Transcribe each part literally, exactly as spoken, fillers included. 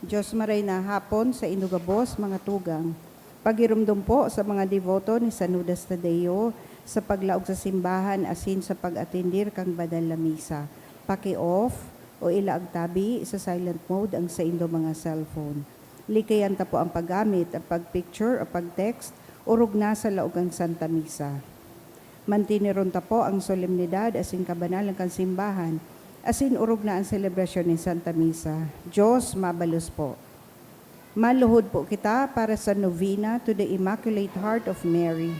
Diyos maray na hapon saindo gabos, mga tugang. Pagiromdom po sa mga deboto ni San Judas Tadeo sa paglaog sa simbahan asin sa pag-atendir kan banal na misa. Paki-off o ilaag tabi sa silent mode ang saindo mga cellphone. Likayan ta po ang paggamit, ang pag-picture o pag-text, orog na sa laog kan Santa Misa. Mantineron ta po ang solemnidad asin kabanalan kan simbahan, asin orog na ang selebrasyon nin Santa Misa. Diyos mabalos po. Maluhod po kita para sa novena to the Immaculate Heart of Mary.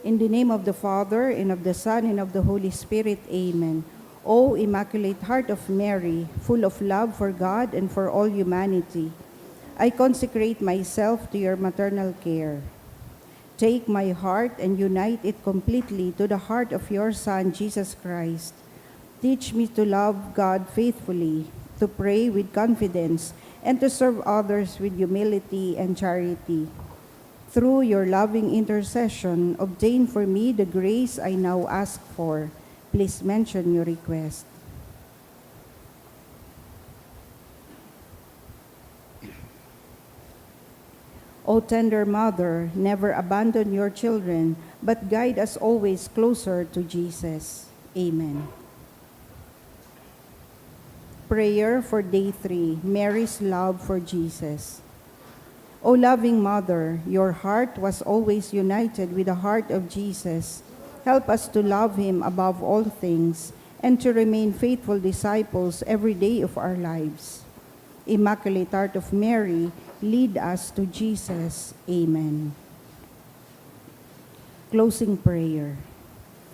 In the name of the Father, and of the Son, and of the Holy Spirit. Amen. O Immaculate Heart of Mary, full of love for God and for all humanity, I consecrate myself to your maternal care. Take my heart and unite it completely to the heart of your Son, Jesus Christ. Teach me to love God faithfully, to pray with confidence, and to serve others with humility and charity. Through your loving intercession, obtain for me the grace I now ask for. Please mention your request. O tender Mother, never abandon your children, but guide us always closer to Jesus. Amen. Prayer for day three, Mary's love for Jesus. O loving Mother, your heart was always united with the heart of Jesus. Help us to love him above all things and to remain faithful disciples every day of our lives. Immaculate Heart of Mary, lead us to Jesus. Amen. Closing prayer.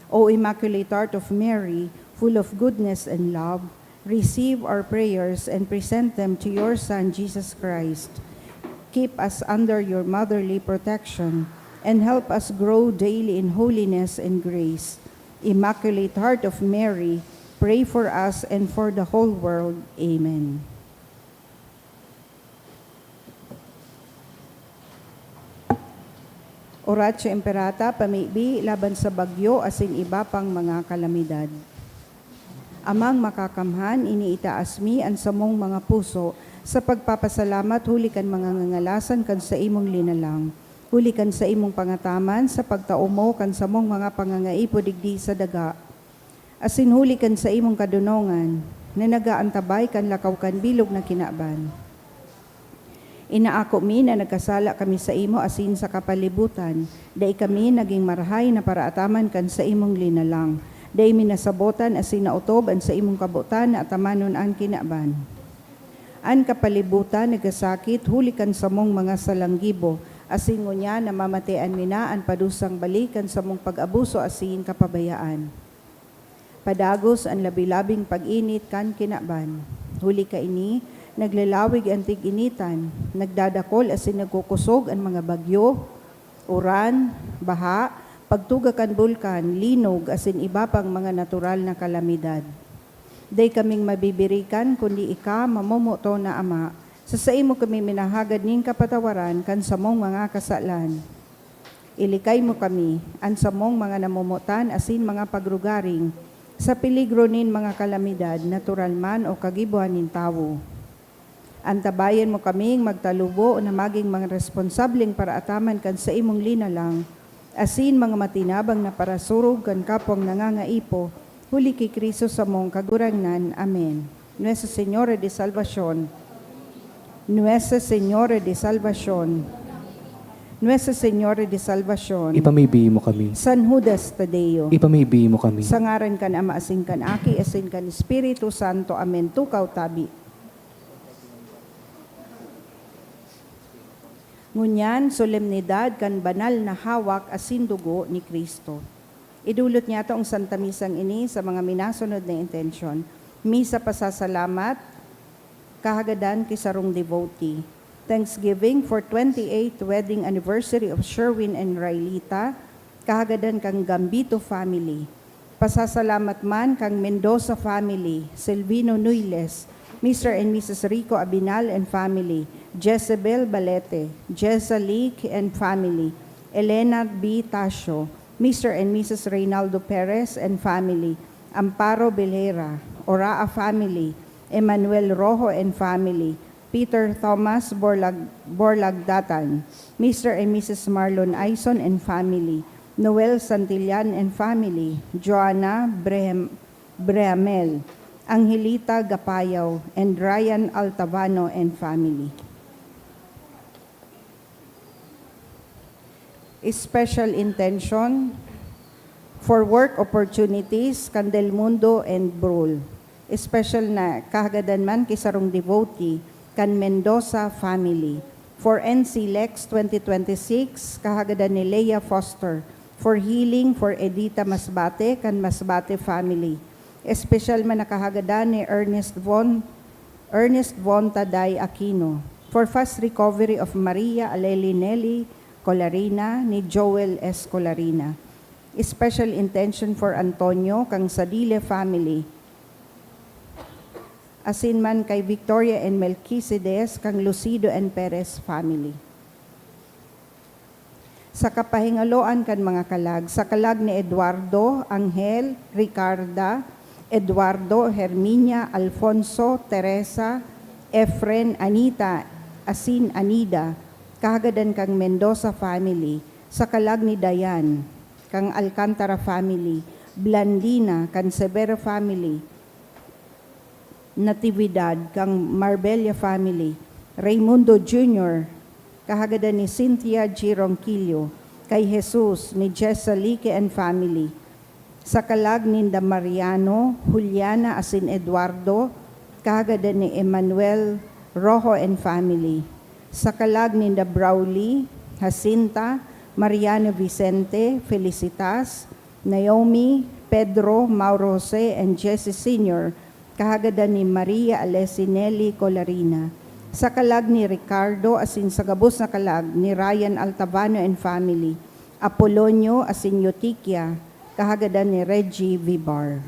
O Immaculate Heart of Mary, full of goodness and love, receive our prayers and present them to your Son, Jesus Christ. Keep us under your motherly protection and help us grow daily in holiness and grace. Immaculate Heart of Mary, pray for us and for the whole world. Amen. Oratio Imperata, pamibi laban sa bagyo asin iba pang mga kalamidad. Amang Makakamhan, iniitaas mi an samong mga puso sa pagpapasalamat huli kan mga ngangalasan kan saimong linalang, huli kan saimong pangataman sa pagtao mo kan samong mga pangangaipo digdi sa daga, asin huli kan saimong kadonongan na nag-aantabay kan lakaw kan bilog na kinaban. Inaako mi na nagkasala kami saimo asin sa kapalibutan. Dai kami nagin marahay na paraataman kan saimong linalang. Dai mi nasabotan asin naotob an saimong kabotan na atamanon an kinaban. An kapalibutan nagkasakit huli kan samong mga salanggibo, asin ngunyan namamatean mi na an padusang balik kan samong pag-abuso asin kapabayaan. Padagos an labi-labing pag-init kan kinaban. Huli kaini, naglalawig an tig-initan, nagdadakol asin nagkukosog an mga bagyo, uran, baha, pagtuga kan bulkan, linog, asin iba pang mga natural na kalamidad. Dai kaming mabibirikan kundi ika, mamomoton na Ama. Sa saimo kami minahagad nin kapatawaran kan samong mga kasalan. Ilikay mo kami, an samong mga namomotan asin mga pagrugaring, sa peligro nin mga kalamidad, natural man o kagibohan nin tawo. Antabayan mo kaming magtalubo na magin mga responsableng paraataman kan saimong linalang, asin mga matinabang na parasurog kan kapwang nangangaipo, huli ki Cristo samong Kagurangnan. Amen. Nuestra Señora de Salvacion. Nuestra Señora de Salvacion. Nuestra Señora de Salvacion. Ipamibi mo kami. San Judas Tadeo. Ipamibi mo kami. Sa ngaran kan Ama, asin kan Aki, asin kan Espiritu Santo. Amen. Tukaw tabi. Ngunyan, solemnidad kan banal na hawak asin dugo ni Cristo. Idulot niyato ang Santa Misang ini sa mga minasunod na intensyon: Misa pasasalamat, kahagadan ki sarong devotee. Thanksgiving for twenty-eighth wedding anniversary of Sherwin and Railita, kahagadan kan Gambito family. Pasasalamat man kan Mendoza family, Silvino Nuiles, Mister and Missus Rico Abinal and family, Jezebel Balete, Jessa Leek and family, Elena B Tasio, Mister and Missus Reynaldo Perez and family, Amparo Bilhera, Oraa family, Emmanuel Rojo and family, Peter Thomas Borlag-, Borlagdatan, Mister and Missus Marlon Aison and family, Noel Santillan and family, Joanna Brehem-, Brehamel, Angelita Gapayaw, and Ryan Altavano and family. Special intention for work opportunities kan Del Mundo and Brul. Special na kahagadan man ki sarong devotee kan Mendoza family. For N C Lex twenty twenty-six, kahagadan ni Lea Foster. For healing for Edita Masbate kan Masbate family. Espesyal man na kahagadan ni Ernest Von, Ernest Von Taday Aquino. For fast recovery of Maria Aleli Nelly Colarina ni Joel S. Colarina. Special intention for Antonio kang Sadile family. Asin man kay Victoria and Melquisedes kang Lucido and Perez family. Sa kapahingaloan kan mga kalag, sa kalag ni Eduardo, Angel, Ricarda, Eduardo, Herminia, Alfonso, Teresa, Efren, Anita, asin Anida, kahagadan kan Mendoza family, sa kalag ni Dayan, kan Alcantara family, Blandina, kan Severo family, Natividad, kan Marbella family, Raymundo Junior, kahagadan ni Cynthia G. Ronquillo, kay Jesus, ni Jess Salique and family, sa kalag ninda Mariano, Juliana asin Eduardo, kahagadan ni Emmanuel Rojo and family, sa kalag ninda Brawley, Jacinta, Mariano Vicente, Felicitas, Naomi, Pedro, Mauro Jose, and Jesse Senior, kahagadan ni Maria Alesi Nelly Colarina, sa kalag ni Ricardo asin sa gabos na kalag ni Ryan Altavano and family, Apolonio asin Eutychia, kahagadan ni Reggie Vibar.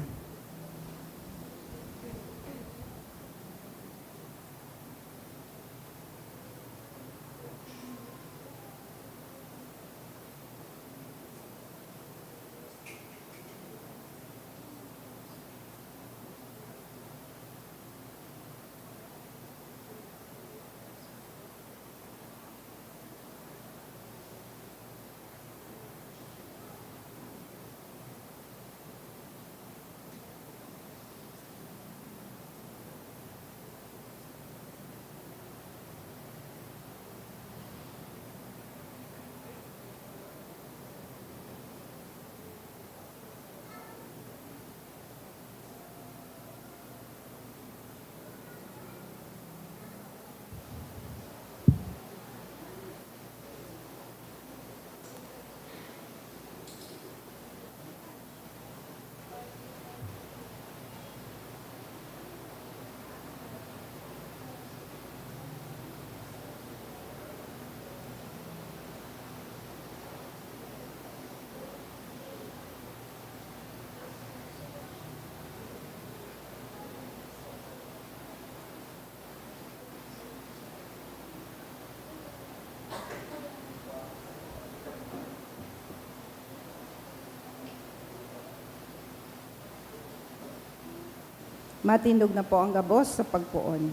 Matindog na po ang gabos sa pagpoon.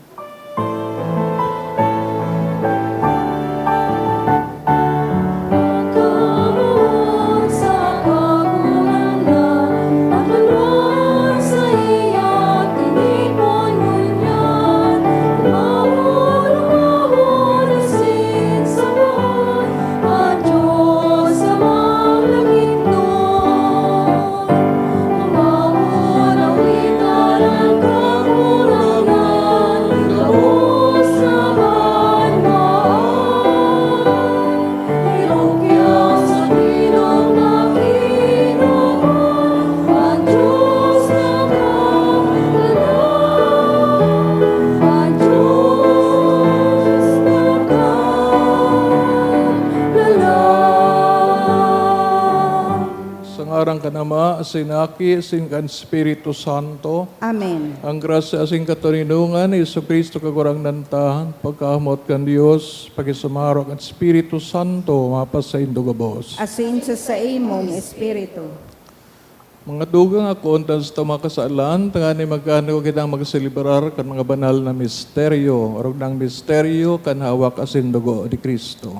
Sa ngaran kan Ama, asin Aki, asin kan Espiritu Santo. Amen. Ang grasya asin katoninongan ni Jesu-Cristo Kagurangnan ta, pagkakamot kan Dios, pakisumaro kan Espiritu Santo, mapasaindo gabos. Asin sa saimong espiritu. Mga tugang, akoon ta an satong mga kasalan, tanganing magkanuya kitang magselebrar kan mga banal na misteryo, orog na misteryo kan hawak asin dugo ni Cristo.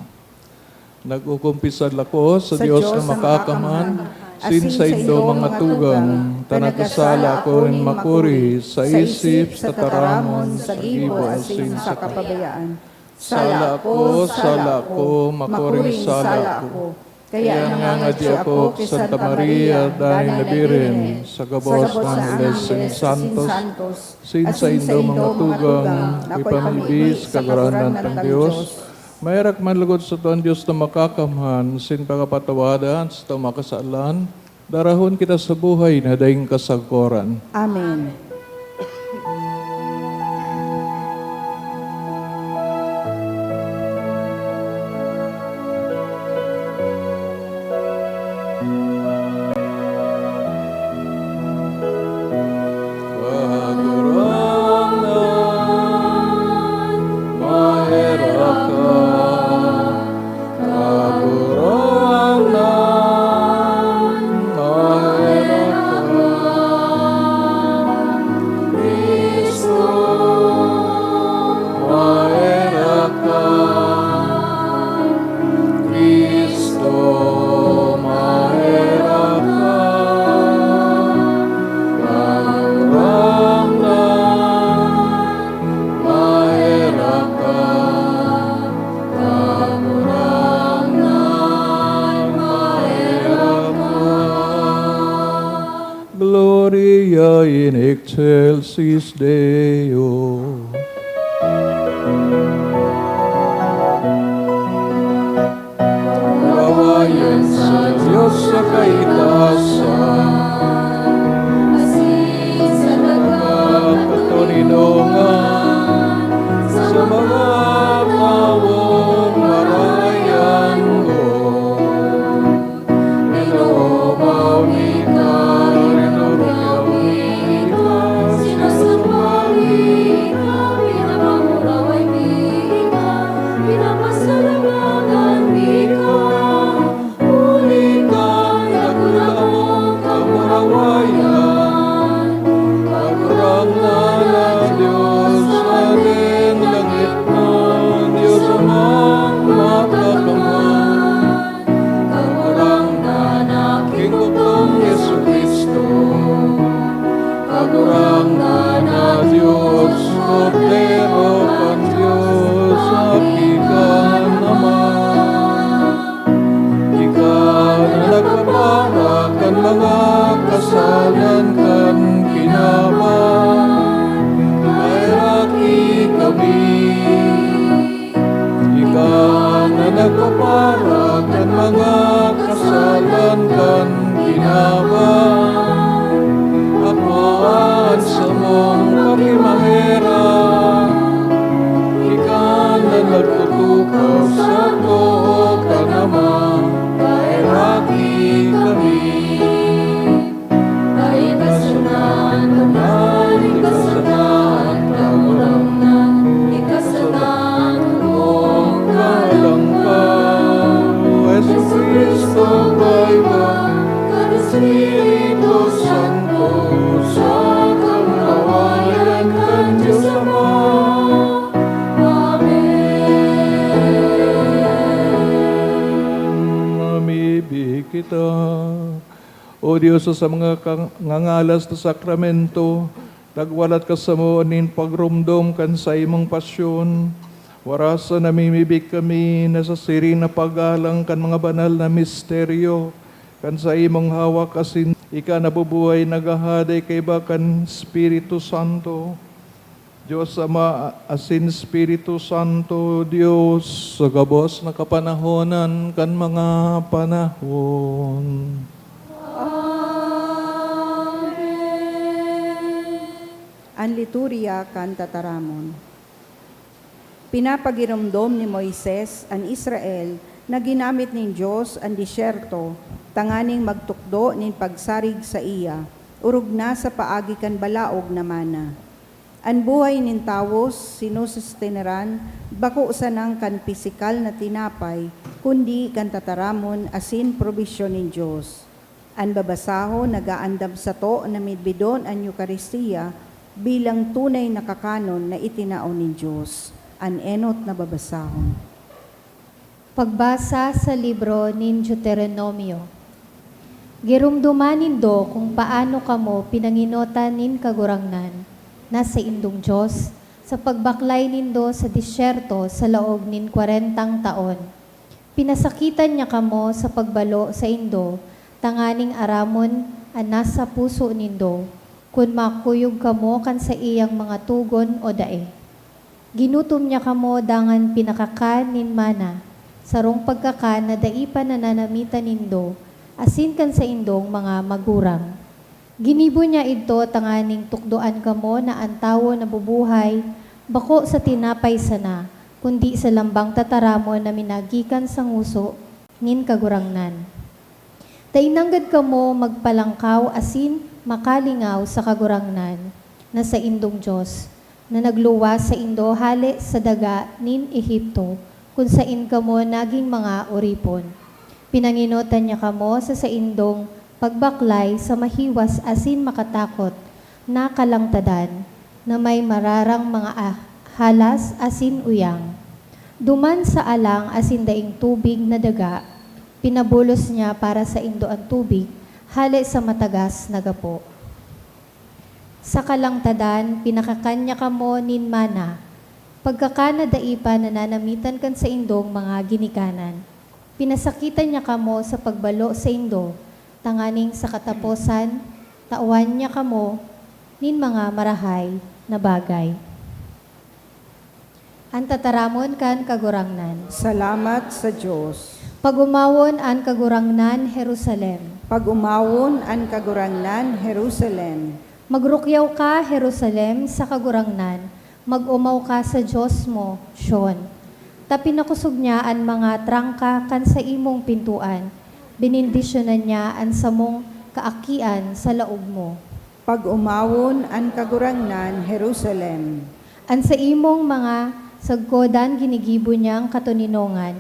Nagkukumpisal ako sa Sa Dios Dios na na makakamhan, makakamhan, asin asin saindo saindo mga mga tugang, tugang, ta ta nagkasala nagkasala ako ako nin nin makuri makuri sa sa isip, isip, sa sa taramon, taramon, sa sa gibo, gibo, asin asin sa sa kapabayaan. Sala ako, sala ako, makuring sala ako. Kaya nangangadi ako ki Santa Maria, daing na Birhen, sa gabos na anghel asin santos, asin saindo mga tugang, na ipamibi sa Kagurangnan kan Dios. Maherak man logod sato an Dios na makakamhan, asin pakapatawadan sato mga kasalan, darahon kita sa buhay na daing kasagkoran. Amen. Kagurangnan, maherak ka. Kagurangnan, maherak ka. Cristo, maherak ka. Cristo, maherak ka. Kagurangnan, maherak ka. Kagurangnan, maherak ka. Gloria in excelsis Deo. Karawayan sa Dios sa kaitaasan, asin sa nagkakatoninongan sa mga tawong marahay-anggot. Ginoo, mawi ka, ginoo, mawi ka, sinasamba mi ka, pinapanguraway mi ka, pinapasalamatan mi ka. Huli kan dakul na kamurawayan, Kagurangnan na Dios, Hadeng langit na Dios Amang makakamhan. Kagurangnan na Kingkutong Jesu-Cristo, Kagurangnan na Dios, Kordero kan Dios, Aki kan Ama. Ika na nagpapara kan mga kasalan kan kinaban, maherak kami. Ika na nagpapara kan mga kasalan kan kinaban, akoa an samong pakimaherak. Ika na nagtutukaw sa too kan Ama, maherak kami. Ay kasalan, ay kasalan, Kagurangnan, ay kasalan, hukong kalang ka. Jesu-Cristo, kaiba kan Espiritu Santo, sa kamurawayan kan Dios Ama. Amen. Mamibi kita. O Dios, sa mga kang-, ngangalas na sakramento, nagwalat ka samo nin pagromdom kan saimong pasyon. Warasan namimibi kami na sa siring na paggalang kan mga banal na misteryo kan saimong hawak asin ika nabubuhay, naghahade kaiba kan Espiritu Santo. Dios Ama, asin Espiritu Santo, Dios sa gabos na kapanahonan kan mga panahon. Amen. An Liturya kan Tataramon. Pinapagiromdom ni Moises an Israel na ginamit nin Dios an desyerto tanganing magtukdo nin pagsarig saiya, orog na sa paagi kan balaog na mana. An buhay nin tawo sinususteneran bako sanang kan pisikal na tinapay, kundi kan tataramon asin probisyon nin Dios. An babasahon nag-aandam sato na midbidon an Eukaristiya bilang tunay na kakanon na itinao nin Dios. An enot na babasahon. Pagbasa sa libro nin Deuteronomio. Giromdoman nindo kung paano kamo pinangenotan nin Kagurangnan na saindong Dios sa pagbaklay nindo sa disyerto sa laog nin kwarentang taon. Pinasakitan niya kamo sa pagbalo saindo, tanganing aramon an nasa puso nindo, kun makuyog kamo kan saiyang mga togon o dai. Ginutom niya kamo dangan pinakakan nin mana, sarong pagkakan na dai pa nananamitan nindo asin kan saindong mga magurang. Ginibo niya idto tanganing tukdoan kamo na an tawo nabubuhay bako sa tinapay sana, kundi sa lambang tataramon na minagikan sa ngoso nin Kagurangnan. Dai nanggad kamo magpalangkaw asin makalingaw sa Kagurangnan na saindong Dios, na nagluwas saindo hale sa daga nin Egipto, kun saen kamo nagin mga oripon. Pinangenotan niya kamo sa saindong pagbaklay sa mahiwas asin makatakot na kalangtadan na may mararang mga ah-, halas asin uyang. Duman sa alang asin daing tubig na daga, pinabulos niya para saindo an tubig hale sa matagas na gapo. Sa kalangtadan, pinakakan niya kamo nin mana, pagkakan na dai pa nananamitan kan saindong mga ginikanan. Pinasakitan niya kamo sa pagbalo saindo, tanganing sa kataposan, tawan niya kamo nin mga marahay na bagay. An tataramon kan Kagurangnan. Salamat sa Dios. Pag-omawon an Kagurangnan, Jerusalem. Pag-omawon an Kagurangnan, Jerusalem. Magrukyaw ka, Jerusalem, sa Kagurangnan, mag-omaw ka sa Dios mo, Sion. Ta pinakosog niya an mga trangka kan saimong pintoan, benendisyonan niya an samong kaakian sa laog mo. Pag-omawon an Kagurangnan, Jerusalem. An saimong mga sagkodan ginigibo niyang katoninongan,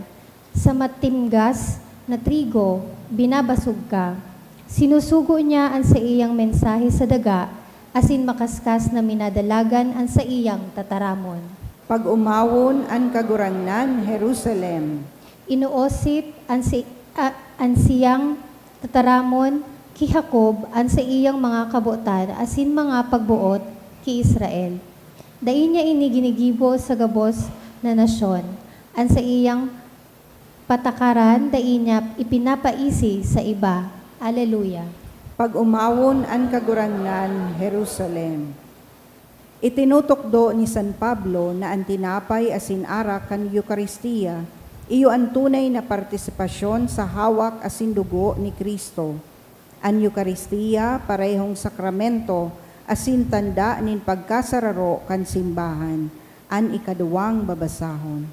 sa matimgas na trigo binabasog ka. Sinusugo niya an saiyang mensahe sa daga, asin makaskas na minadalagan an saiyang tataramon. Pag-omawon an Kagurangnan, Jerusalem. Inoosip an si-, a-, an siyang tataramon ki Jacob an saiyang mga kabotan asin mga pagboot ki Israel. Dai niya ini ginigibo sa gabos na nasyon. An saiyang patakaran dai niya ipinapaisi sa iba. Aleluya! Pag-omawon an Kagurangnan, Jerusalem. Itinutukdo ni San Pablo na an tinapay asin arak kan Eukaristiya iyo an tunay na partisipasyon sa hawak asin dugo ni Cristo. An Eukaristiya, parehong sakramento asin tanda nin pagkasararo kan simbahan, an ikaduwang babasahon.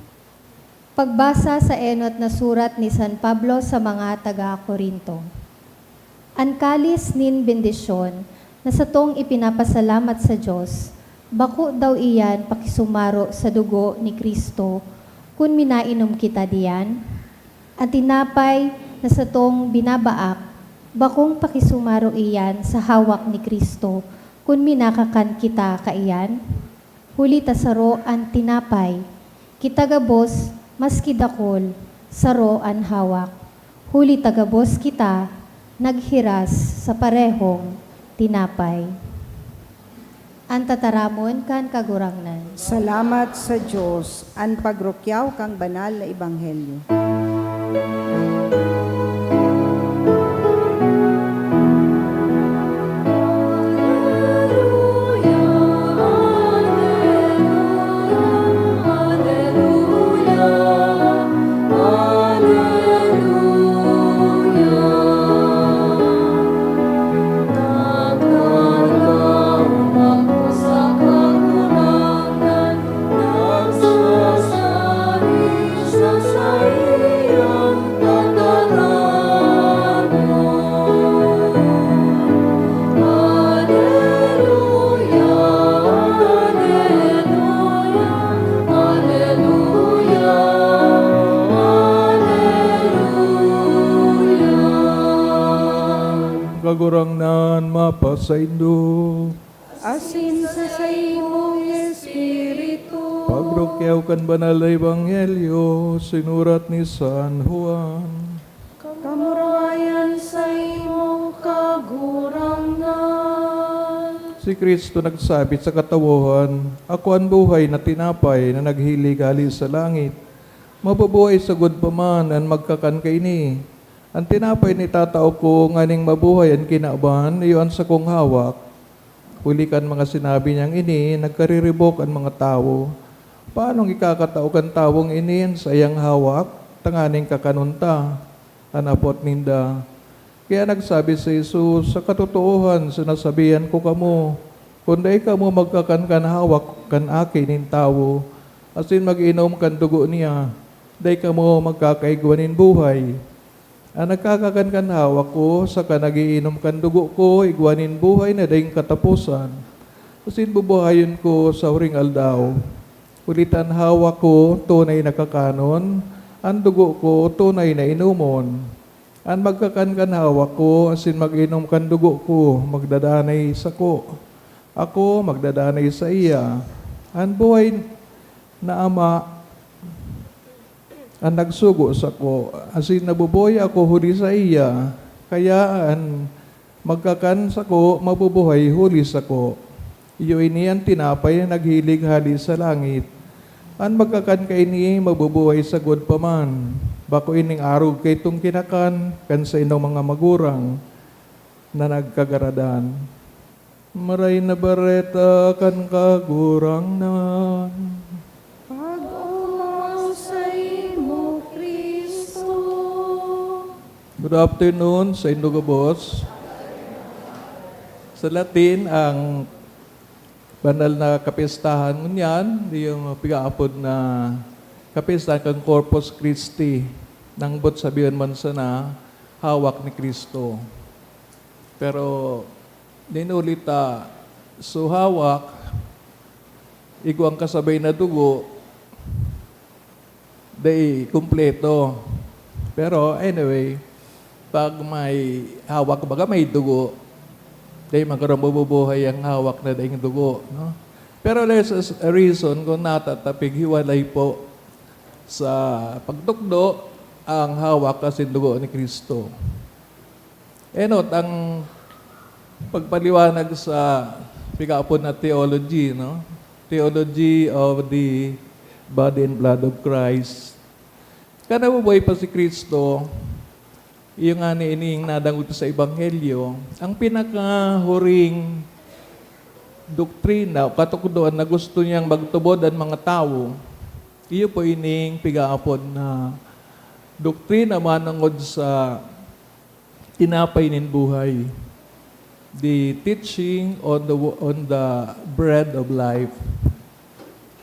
Pagbasa sa enot na surat ni San Pablo sa mga taga Corinto. An kalis nin bendisyon na satong ipinapasalamat sa Dios, bako daw iyan pakisumaro sa dugo ni Cristo kun minainom kita diyan? An tinapay na satong binabaak, bakong pakisumaro iyan sa hawak ni Cristo kun minakakan kita kaiyan? Huli ta saro an tinapay, kita gabos, maski dakul, saro an hawak. Huli ta gabos kita naghiras sa parehong tinapay. An tataramon kan Kagurangnan. Salamat sa Dios. An pagrukyaw kan banal na ebanghelyo. Kagurangnan mapasaindo. Asin sa saimong espiritu. Pagrukyaw kan banal na ebanghelyo, sinurat ni San Juan. Kamurawayan saimo, Kagurangnan. Si Cristo nagsabi sa katawohan, "Ako an buhay na tinapay na naghilig hali sa langit. Mabubuhay sagkod pa man an magkakan kaini. An tinapay na itatao ko nganing mabuhay an kinaban, iyo an sakong hawak." Huli kan mga sinabi niyang ini, nagkariribok an mga tawo. "Paanong ikakatao kan tawong ini an saiyang hawak, tanganing kakanon ta?" an apot ninda. Kaya nagsabi si Jesus, "Sa katotoohan, sinasabihan ko kamo, kun dai kamo magkakan kan hawak kan Aki nin Tawo, asin mag-inom kan dugo niya, dai kamo magkakaigwa nin buhay. An nagkakakan kan hawak ko saka nag-iinom kan dugo ko, igwa nin buhay na daing kataposan, asin bubuhayon ko sa huring aldaw. Huli ta an hawak ko tunay na kakanon, an dugo ko tunay na inomon. An magkakan kan hawak ko asin mag-inom kan dugo ko, magdadanay sako. Ako, magdadanay saiya. An buhay na Ama an nagsugo sako, asin nabubuhay ako huli saiya. Kaya an magkakan sako, mabubuhay huli sako. Iyo ini an tinapay na naghilig hali sa langit. An magkakan kaini, mabubuhay sagkod pa man. Bako ining arog kaitong kinakan kan saindong mga magurang na nagkagaradan." Maray na Bareta kan Kagurangnan. Pag-omaw saimo, Cristo. Good afternoon saindo gabos. Sa Latin, ang banal na kapistahan ngunyan, yung pigaapod na kapistahan kan Corpus Christi, nang boot sabihon man sana, hawak ni Cristo. Pero, nin huli ta, so hawak, igwang kasabay na dugo, dai kumpleto. Pero anyway, pag may hawak, baga may dugo, dai magkano mabubuhay ang hawak na daing dugo, no? Pero there's a s-, a reason kung natatapig hiwalay po sa pagtukdo ang hawak asin dugo ni Cristo. Enot ang pagpaliwanag sa pigaapod na theology, no? Theology of the body and blood of Christ. Kan nabubuhay pa si Cristo, iyo ngani ining nadangog sa Ebanghelyo, ang pinakahuring doktrina o katukdoan na gusto niyang magtubod an mga tawo, iyo po ining pigaapod na doktrina manongod sa tinapay nin buhay, the teaching on the wo-, on the bread of life.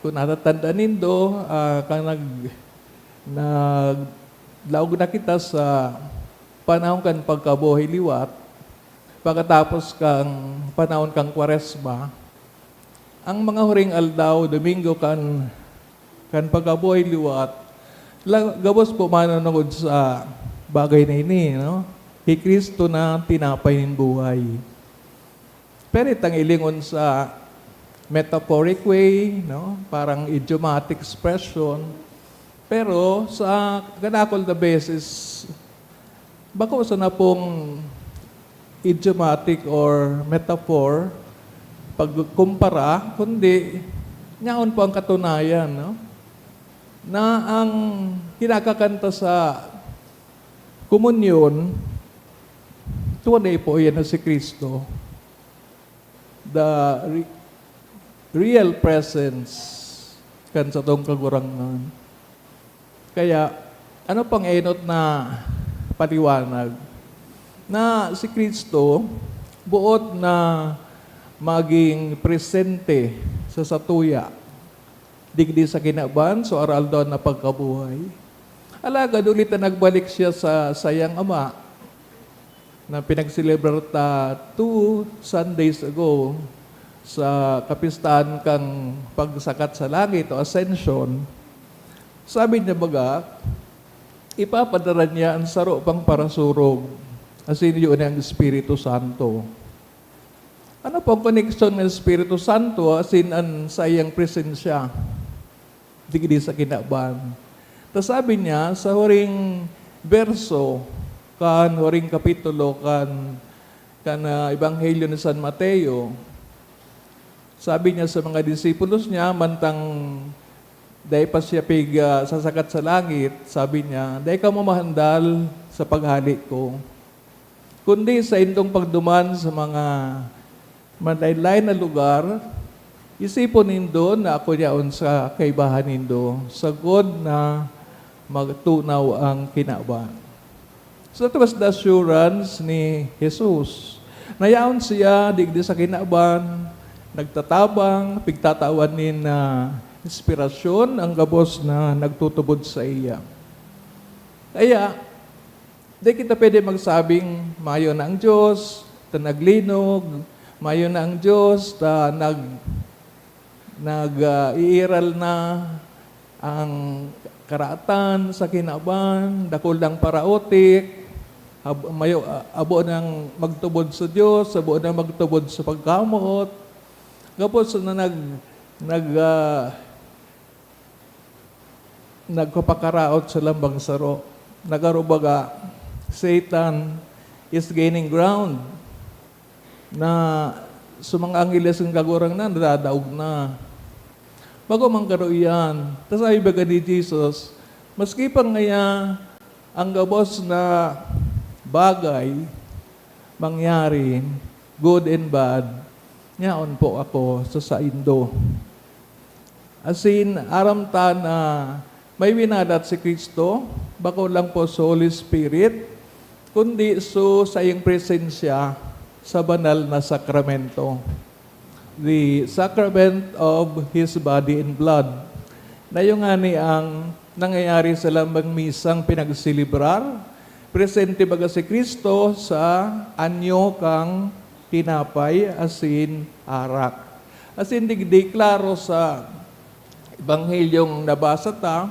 Kung natatandaan nindo, ah, kan nag-, naglaog na kita sa panahon kan pagkabuhay liwat, pakatapos kan panahon kan Kwaresma, ang mga huring aldaw, Domingo kan, kan pagkabuhay liwat, la-, gabos po manunungod sa bagay na ini, no? Hi Cristo na tinapay nin buhay. Pwede tang ilingon sa metaphoric way, no? Parang idiomatic expression. Pero sa kadakul na beses, bako sana pong idiomatic or metaphor pagkumpara, kundi yaon po ang katunayan, no? Na ang kinakakanta sa komunyon, tunay po yan na si Cristo. The re-, real presence kan satong Kagurangnan. Kaya, ano pang enot na paliwanag? Na si Cristo, boot na maging presente sa satuya, digdi sa kinaban, sa aroaldaw na pagkabuhay. Alagad huli ta nagbalik siya sa sayang Ama, na pinagselebrar ta two Sundays ago sa kapistahan kan pagsakat sa langit o Ascension, sabi niya baga, ipapadara niya an saro pang parasurog, Asin iyo na ang Espiritu Santo. Ano po ang koneksyon ng Espiritu Santo asin an saiyang presensya digdi sa kinaban? Ta sabi niya sa huring berso kan huring kapitulo kan, kan, ah, Ebanghelyo ni San Mateo, sabi niya sa mga disipulos niya, mantang dai pa siya pig-, ah, sasakat sa langit, sabi niya, "Dai kamo mahandal sa paghale ko, kundi saindong pagduman sa mga malaylay na lugar, isipon nindo na ako yaon sa kaibahan nindo, sagkod na magtunaw ang kinaban." So, that was the assurance ni Jesus. Nayaon siya digdi sa kinaban, nagtatabang, pigtatawan nin, ah, inspirasyon ang gabos na nagtutubod saiya. Kaya, di kita pwede magsabing, "Mayo na ang Diyos, ta naglinog. Mayo na ang Diyos, ta nag-, nag, ah, iiral na." Ang karatan sa kinaban, dakul nang paraotik, hab-, mayo, ah, abo nang magtubod sa Dios, abo nang magtubod sa pagkamoot. Gabos na nag-, nag-, ah, nagpapakaraot sa lambang saro. Nagarubaga, Satan is gaining ground. Na sa mga angheles kan Kagurangnan, nadadaog na. Bako man karo iyan. Tas sabi baga ni Jesus, "Maski pa ngaya ang gabos na bagay mangyari, good and bad, yaon po ako sa saindo." Asin, aram ta na may winalat si Cristo, bako lang po sa Holy Spirit, kundi sa saiyang presensya sa banal na sakramento, the sacrament of His body and blood. Na iyo ngani ang nangyayari sa lambang misang pinagselebrar, presente baga si Cristo sa anyo kan tinapay asin arak. Asin digdi, klaro sa Ebanghelyong nabasa ta,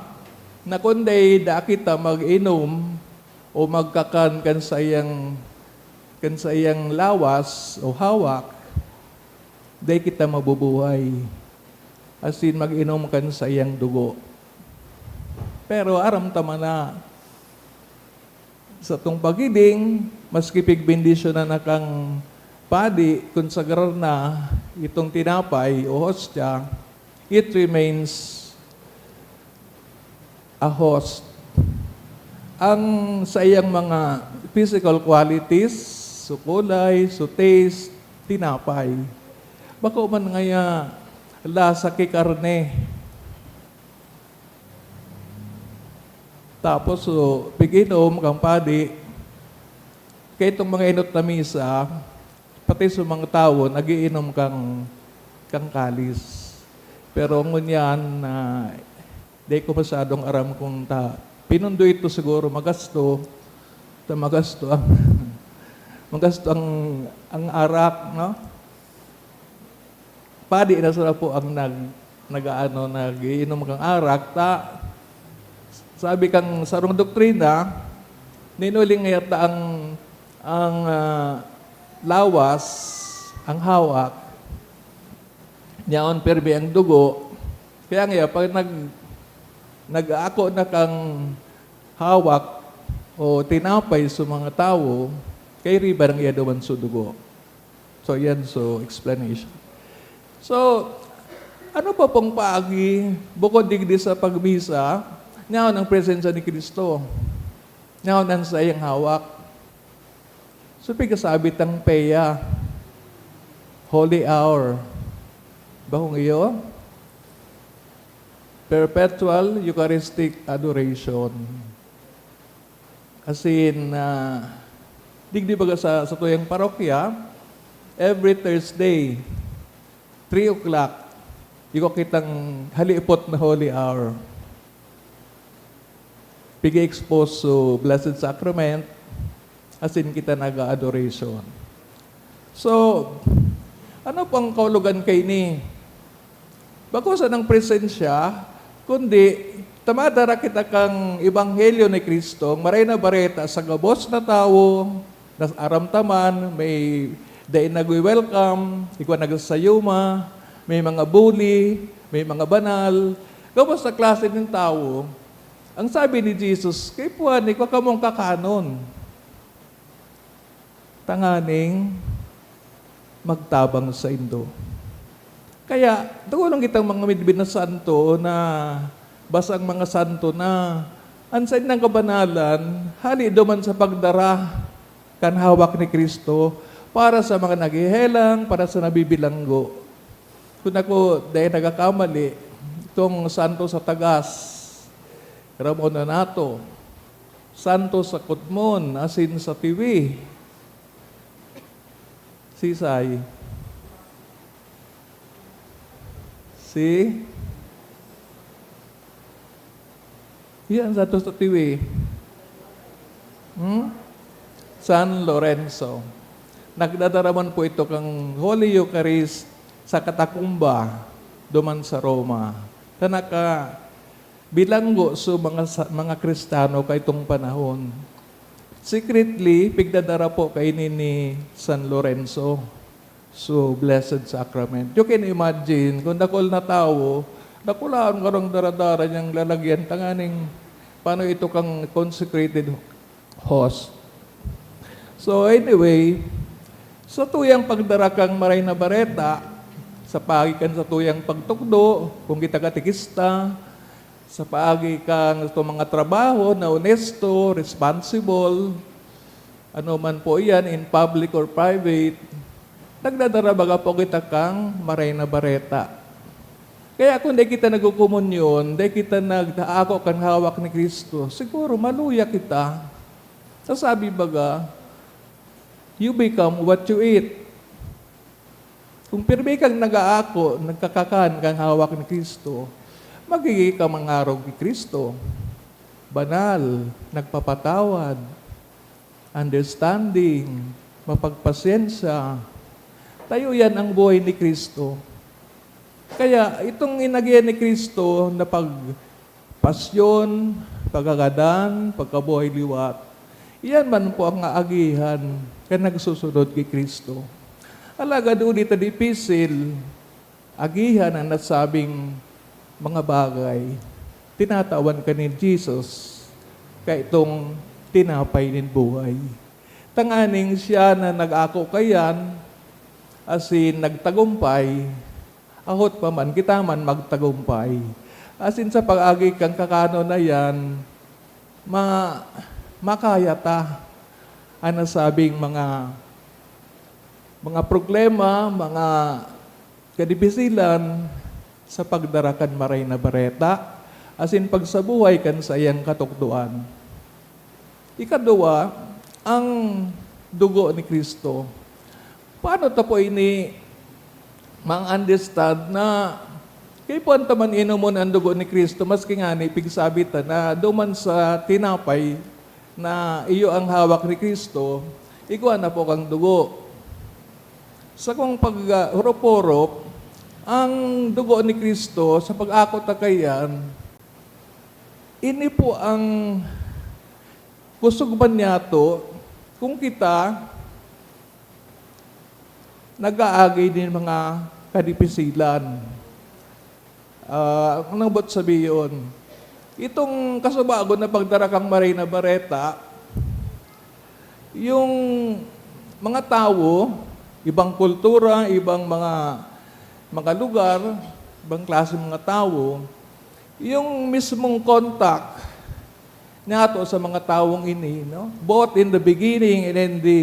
na kun dai da kita mag-inom o magkakan kan saiyang, kan saiyang lawas o hawak, dai kita mabubuhay. Asin mag-inom kan saiyang dugo. Pero aram ta man na, satong paghiling, maski pigbendisyonan na kan padi, konsagrar na itong tinapay o hostya, it remains a host. Ang saiyang mga physical qualities, so kulay, so taste, tinapay. Bako man ngaya lasa ki karne. Tapos, so, pig-inom kan padi, kaitong mga enot na misa, pati sa mga tawo, nag-iinom kan, kan kalis. Pero ngunyan, ah, di ko masyadong aram kung ta-, pinundo ito siguro, magasto, ta magasto ang, magasto ang, ang arak, no? Padi na sila po ang nag-, nag-aano, nag-iinom kan arak. Ta, sabi kan sarong doktrina, nin huli ngaya ta ang, ang, ah, lawas, ang hawak, yaon pirmi ang dugo. Kaya ngaya, pag nag-, nag-aako na kan hawak o tinapay sa mga tawo, kairiba nang iya duman sa dugo. So, yan, so, explanation. So, ano pa pong paagi, bukod digdi sa pagmisa, yaon ang presensya ni Cristo? Yaon ang saiyang hawak? So, pigkasabi tang peya, holy hour. Bakong iyo? Perpetual Eucharistic Adoration. Asin, ah, digdi baga sa, sa tuyang parokya, every Thursday, three o'clock, igwa kitang halipot na Holy Hour. Pig-expose sa Blessed Sacrament, asin kita nag-adoration. So, ano pang kaulugan kaini? Bako sanang presensya, kundi ta madara kita kan ebanghelyo ni Cristo, ang Maray na Bareta sa gabos na tawo, Nas-, aram ta man, may dai nagwe-welcome, igwa nagsasayuma, may mga bully, may mga banal. Gabos na klase nin tawo. Ang sabi ni Jesus, "Kaipuhan, igwa kamong kakanon, tanganing magtabang saindo." Kaya, dugon kitang mga midbid na santo na basang mga santo na an saindang kabanalan, hali duman sa pagdara kan hawak ni Cristo para sa mga naghehelang, para sa nabibilanggo. Kun ako dai nagkakamali, itong santo sa Tagas, Ramon Nonato, santo sa Cotmon, asin sa Tiwi, sisay? Si Iyan sa to sa Tiwi. Hmm? San Lorenzo. Nagdadara man po ito kan Holy Eucharist sa katakumba, duman sa Roma. Ta nakabilanggo so mga sa-, mga Kristiyano kaitong panahon. Secretly, pigdadara po kaini ni San Lorenzo. So, Blessed Sacrament. You can imagine, kung dakul na tawo, dakulaon karong daradara niyang lalagyan, tanganing paano ito kan consecrated host. So, anyway, sa tuyang pagdara kan Maray na Bareta, sa paagi kan sa tuyang pagtukdo, kung kita katekista, sa paagi kan itong mga trabaho na onesto, responsible, ano man po iyan, in public or private, nagdadara baga po kita kan Maray na Bareta. Kaya kung dai kita nagkokomunyon, dai kita nag-aako kan hawak ni Cristo, siguro maluya kita. Sa sabi baga, "You become what you eat." Kung pirmi kang nag-aako, nagkakakan kan hawak ni Cristo, magiging ka mangarog ni Cristo. Banal, nagpapatawad, understanding, mapagpasyensya. Tayo yan ang buhay ni Cristo. Kaya itong inagihan ni Cristo na pag-, pasyon, pagkagadan, pagkabuhay liwat, iyan man po ang aagihan kan nagsusunod ki Cristo. Alagad huli ta dipisil agihan an nasabing mga bagay, tinatawan ka ni Jesus kaitong tinapay nin buhay. Tanganing siya na nag-ako kaiyan, asin nagtagumpay, ahot pa man kita man magtagumpay. Asin sa pag-agi kan kakanon na iyan, ma-, makaya ta an nasabing mga, mga problema, mga kadipisilan sa pagdara kan Maray na Bareta, asin pagsabuhay kan saiyang katukdoan. Ikaduwa, ang dugo ni Cristo. Paano ta po ini ma-understand na kaipuhan ta man inomon an dugo ni Cristo, maski ngani pigsabi ta na duman sa tinapay na iyo ang hawak ni Cristo, igwa na po kang dugo. Sa kong pag-, ah, orop-orop, ang dugo ni Cristo, sa pag-ako ta kaiyan, ini po ang kusog man niyato kung kita nag-aagi nin mga kadipisilan. Ah, ang nabot sabihon, itong kasubagon na pagdara kan Maray na Bareta, yung mga tawo, ibang kultura, ibang mga, mga lugar, ibang klase mga tawo, yung mismong contact niyato sa mga tawong ini, no? Both in the beginning and in the,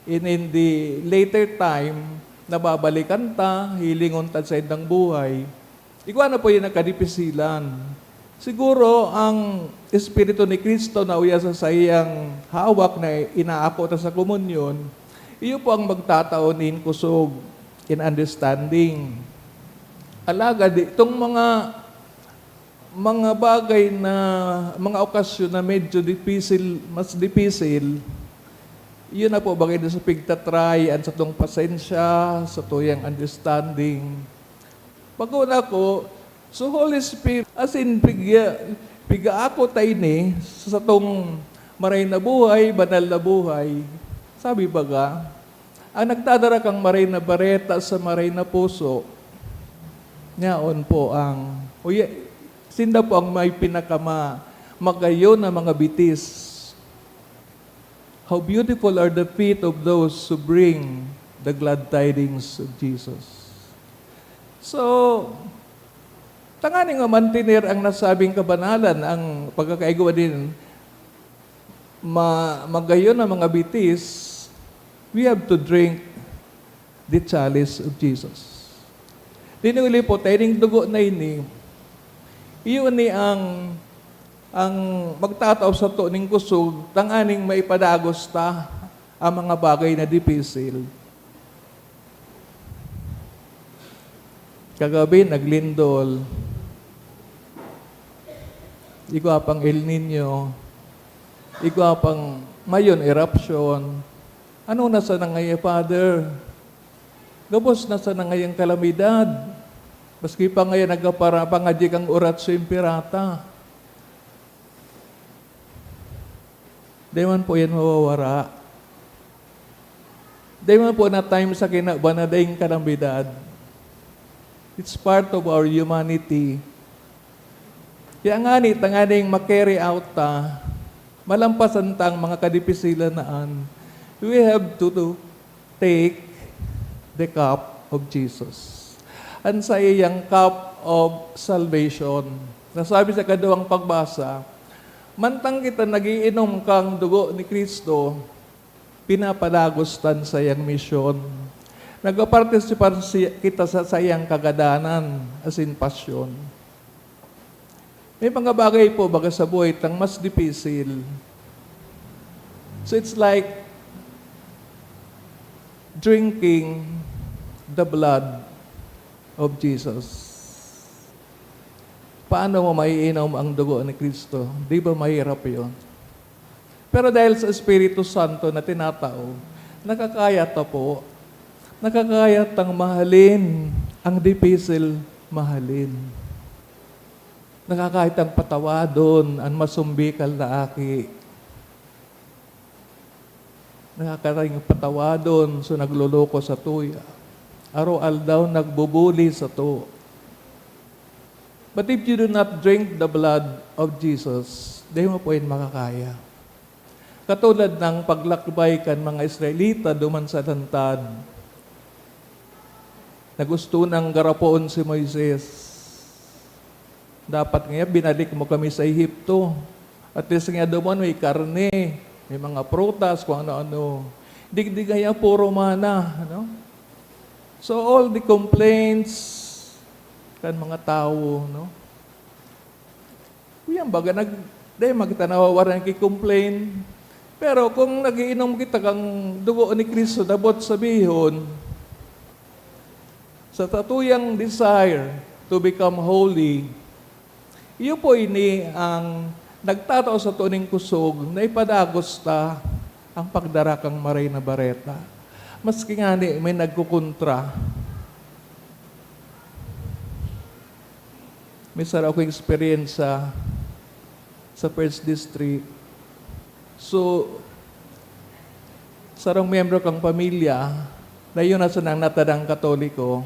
and in the later time, nababalikan ta, hilingon ta sa indang buhay. Igwa na po yung nagkadipisilan. Siguro ang Espiritu ni Cristo na uya sa saiyang hawak na inaako ta sa komunyon, iyo po ang magtatao nin kusog in understanding. Alagad itong mga, mga bagay na, mga okasyon na medyo dipisil, mas dipisil, yun na po, bagay na sa pigtatry, an satong pasensya, sa tuyang understanding. Pag-una ko, so Holy Spirit, as in, pigya-, pigaako ta ini sa satong maray na buhay, banal na buhay. Sabi baga, ang nagdadara kan maray na bareta sa maray na puso, yaon po ang, o ya-, sinda po ang may pinakama-, magayon na mga bitis. How beautiful are the feet of those who bring the glad tidings of Jesus. So, tanganing ma-mantener ang nasabing kabanalan, ang pagkakaigwa nin ma-, magayon na mga bitis, we have to drink the chalice of Jesus. Dinuli po, ta ining dugo na ini, iyo ni ang, ang magtatao sato nin kusog, tanganing maipadagos ta ang mga bagay na dipisil. Kagabi, naglindol. Igwa pang El Niño. Igwa pang mayon, erupsyon. Ano na sana ngaya, Father? Gabos na sana ngayang kalamidad. Maski pa ngaya nagkapara-, pangadyi kang Oratio Imperata. Di man po yan mawawara. Di man po na time sa kinaban na daing kalamidad. It's part of our humanity. Kaya ngani, tanganing ma-carry out ta, malampasan ta ang mga kadipisilan na an, we have to do, take the cup of Jesus. An saiyang cup of salvation. Nasabi sa kaduwang pagbasa, mantang kita nag-iinom kan dugo ni Cristo, pinapadagos ta an saiyang misyon. Nagpapartisipar si-, kita sa saiyang kagadanan, asin pasyon. May mga bagay po, baga sa buhay, tang mas dipisil. So it's like drinking the blood of Jesus. Paano mo maiinom ang dugo ni Cristo? Di ba mahirap yun? Pero dahil sa Espiritu Santo na tinatao, nakakaya ta po. Nakakaya tang mahalin ang dipisil mahalin. Nakakaya tang patawadon an masumbikal na aki. Nakakaya tang patawadon so nagloloko satuya. Araw-aldaw nagbubuli sato. But if you do not drink the blood of Jesus, di mo po yun makakaya. Katulad ng paglakbay kan mga Israelita duman sa lantad. Nagusto nang garapoon si Moises. Dapat nga binalik mo kami sa Ehipto. At least nga duman may karne, may mga prutas, kung ano-ano. Digdi kaya puro mana, no? So all the complaints kan mga tawo, no? Kuya, baga nag-, dai man kita nawawaran ki-complain. Pero kung nag-iinom kita kan dugo ni Cristo, dapat sabihon, sa satuyang desire to become holy, iyo po ini ang nagtatao sato nin kusog na ipadagos ta ang pagdara kan Maray na Bareta. Maski ngani may nagkukontra. May saro akong eksperyensya sa First District. So, sarong miyembro kang pamilya, na iyo na sanang natadang Katoliko,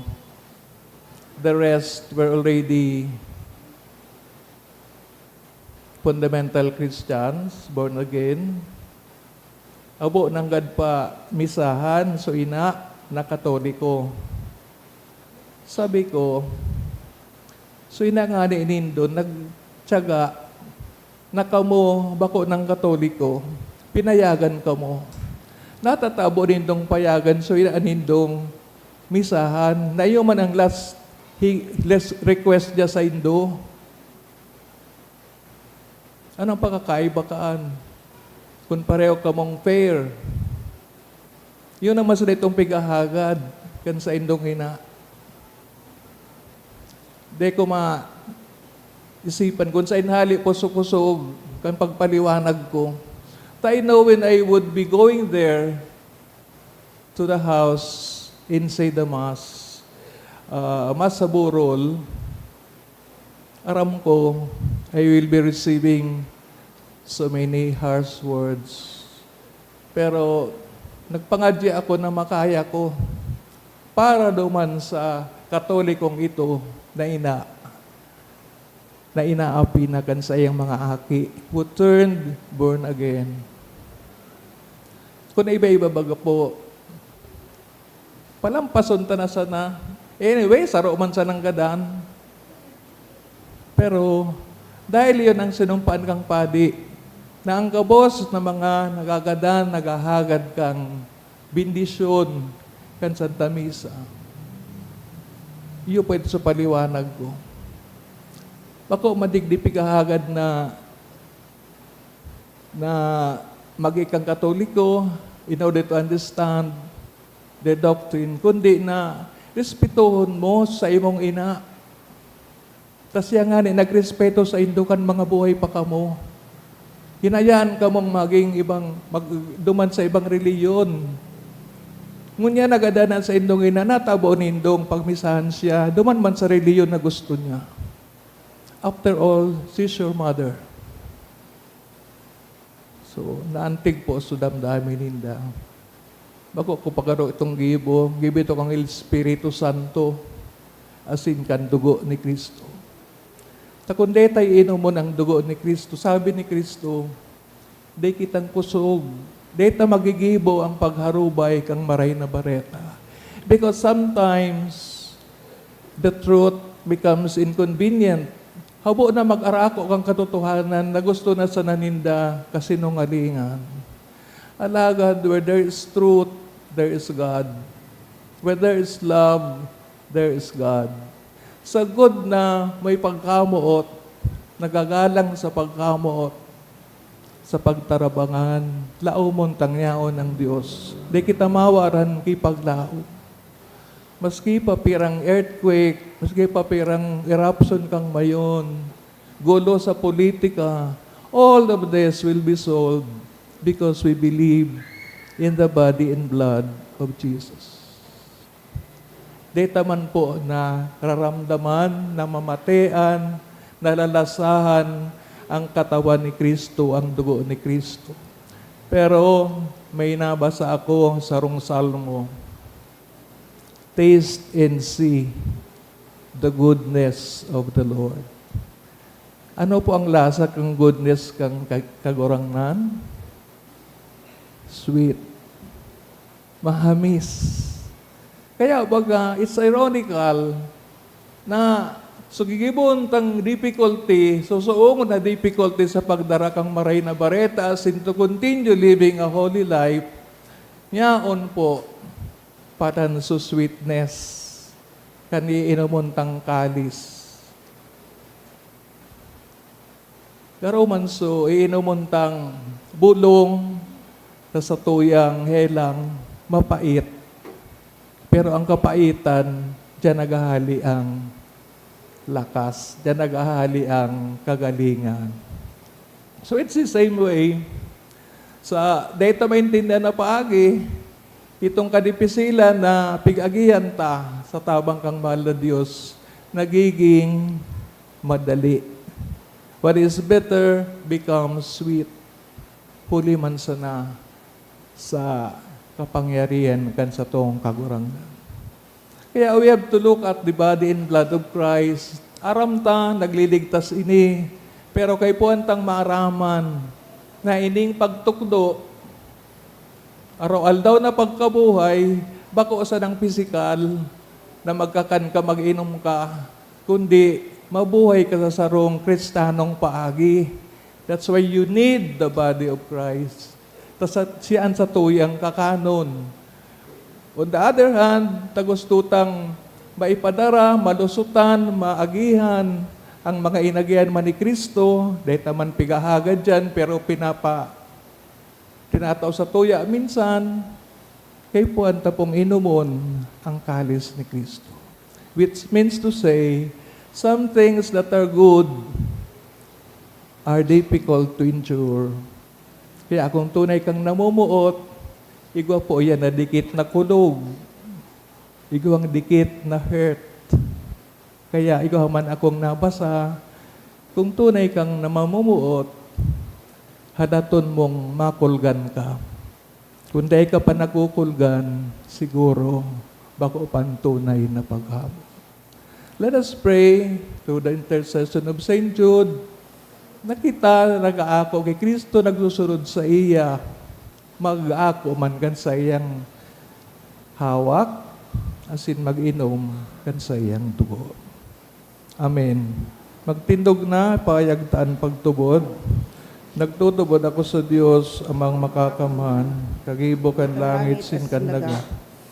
the rest were already fundamental Christians, born again. Abo, nanggad pa misahan, so ina, na Katoliko. Sabi ko, "So ina ngani nindo nagtiyaga na kamo bako nang Katoliko, pinayagan kamo. Natatabo nindong payagan, so ina nindong misahan, na iyo man ang last, hi-, last request niya saindo." Anong pakakaiba kaan? Kun pareho kamong fair, yun naman sa ditong pighahagad kan saindong ina. Di ko maisipan kun sain hali pusog-kusog kan pagpaliwanag ko. Ta I know when I would be going there, to the house and say the mass, ah, mass sa burol, aram ko, I will be receiving so many harsh words. Pero Nagpangadyi ako na makaya ko para duman sa Katolikong ito na ina, na inaapi na kan saiyang mga aki who turned born again. Kung iba-iba baga po, palampason ta na sana. Anyway, saro man sanang gadan. Pero dahil iyon ang sinumpaan kang padi, na ang gabos na mga nagagadan, naghahagad kan bendisyon kan Santa Misa. Iyo pwede sa paliwanag ko. Bako madigdi pighahagad na, na magi kang Katoliko in order to understand the doctrine, kundi na respetuhon mo sa imong ina. Ta siya ngani nagrespeto saindo kan mga buhay pa kamo. Hinayaan kamong maging ibang, mag-, duman sa ibang reliyon. Ngunyan nagadanan saindong ina, natabo nindong pagmisahan siya, duman man sa reliyon na gusto niya. After all, she's your mother. So, naantig po so damdamin ninda. Bako ko pagaro itong gibo, gibo ito kang Espiritu Santo, asin kan dugo ni Cristo. Ta kun deta iinomon ang dugo ni Cristo, sabi ni Cristo, "Di kitang kusog, deta magigibo ang pagharubay kan Maray na Bareta." Because sometimes, the truth becomes inconvenient. Habo na mag-arako kan katotohanan na gusto na sana ninda kasinungalingan. Alagad, where there is truth, there is God. Where there is love, there is God. Sagkod na may pagkamoot, nagagalang sa pagkamoot, sa pagtarabangan, laomon tang yaon ang Dios. Di kita mawaran ki paglaom. Maski pa pirang earthquake, maski pa pirang eruption kang mayon, gulo sa politika, all of this will be solved because we believe in the body and blood of Jesus. Deta man po nararamdaman, namamatean, nalalasahan ang katawan ni Cristo, ang dugo ni Cristo. Pero may nabasa ako sa sarong salmo, "Taste and see the goodness of the Lord." Ano po ang lasa kang goodness kang ka-, Kagurangnan? Sweet. Mahamis. Kaya baga, it's ironical na so gigibon tang difficulty, susuongon na difficulty sa pagdara kang Maray na Bareta, asin to continue living a holy life, yaon po, patan so sweetness kan iinomon tang kalis. Garo man so, iinomon tang bulong sa satuyang helang mapait. Pero ang kapaitan, diyan naghahali ang lakas, diyan naghahali ang kagalingan. So it's the same way. Sa dai ta maintindihan na paagi, itong kadipisilan na pig-agihan ta sa tabang kang mahal na Dios, nagiging madali. What is bitter becomes sweet. Huli man sana sa kapangyarihan kan satong Kagurangnan. Kaya we have to look at the body and blood of Christ. Aram ta, nagliligtas ini, pero kaipuhan tang maaraman na ining pagtukdo, araw-aldaw na pagkabuhay, bako sanang pisikal na magkakan ka, mag-inom ka, kundi mabuhay ka sa sarong Kristanong paagi. That's why you need the body of Christ. Ta sa, siya an satuyang kakanon. On the other hand, ta gusto tang maipadara, malusotan, maagihan ang mga inagihan man ni Cristo, dai ta man pighahagad diyan, pero pinapa-, tinatao satuya minsan, kaipuhan ta pong inomon ang kalis ni Cristo. Which means to say, some things that are good are difficult to endure. Kaya kung tunay kang namumuot, igwa po yan na dikit na kulog, igwang dikit na hurt. Kaya igwa man akong nabasa, kung tunay kang namamumuot, hadaton mong makulgan ka. Kung dai ka pa nakukulgan, siguro bako pan tunay na paghahawa. Let us pray through the intercession of Saint Jude, na kita na nag-aako ki Cristo, nagsusunod saiya, mag-aako man kan saiyang hawak, asin mag-inom kan saiyang dugo. Amen. Magtindog na, pahayag ta an pagtubod. Nagtutubod ako sa Dios, Amang Makakamhan, kagibo kan langit asin kan daga,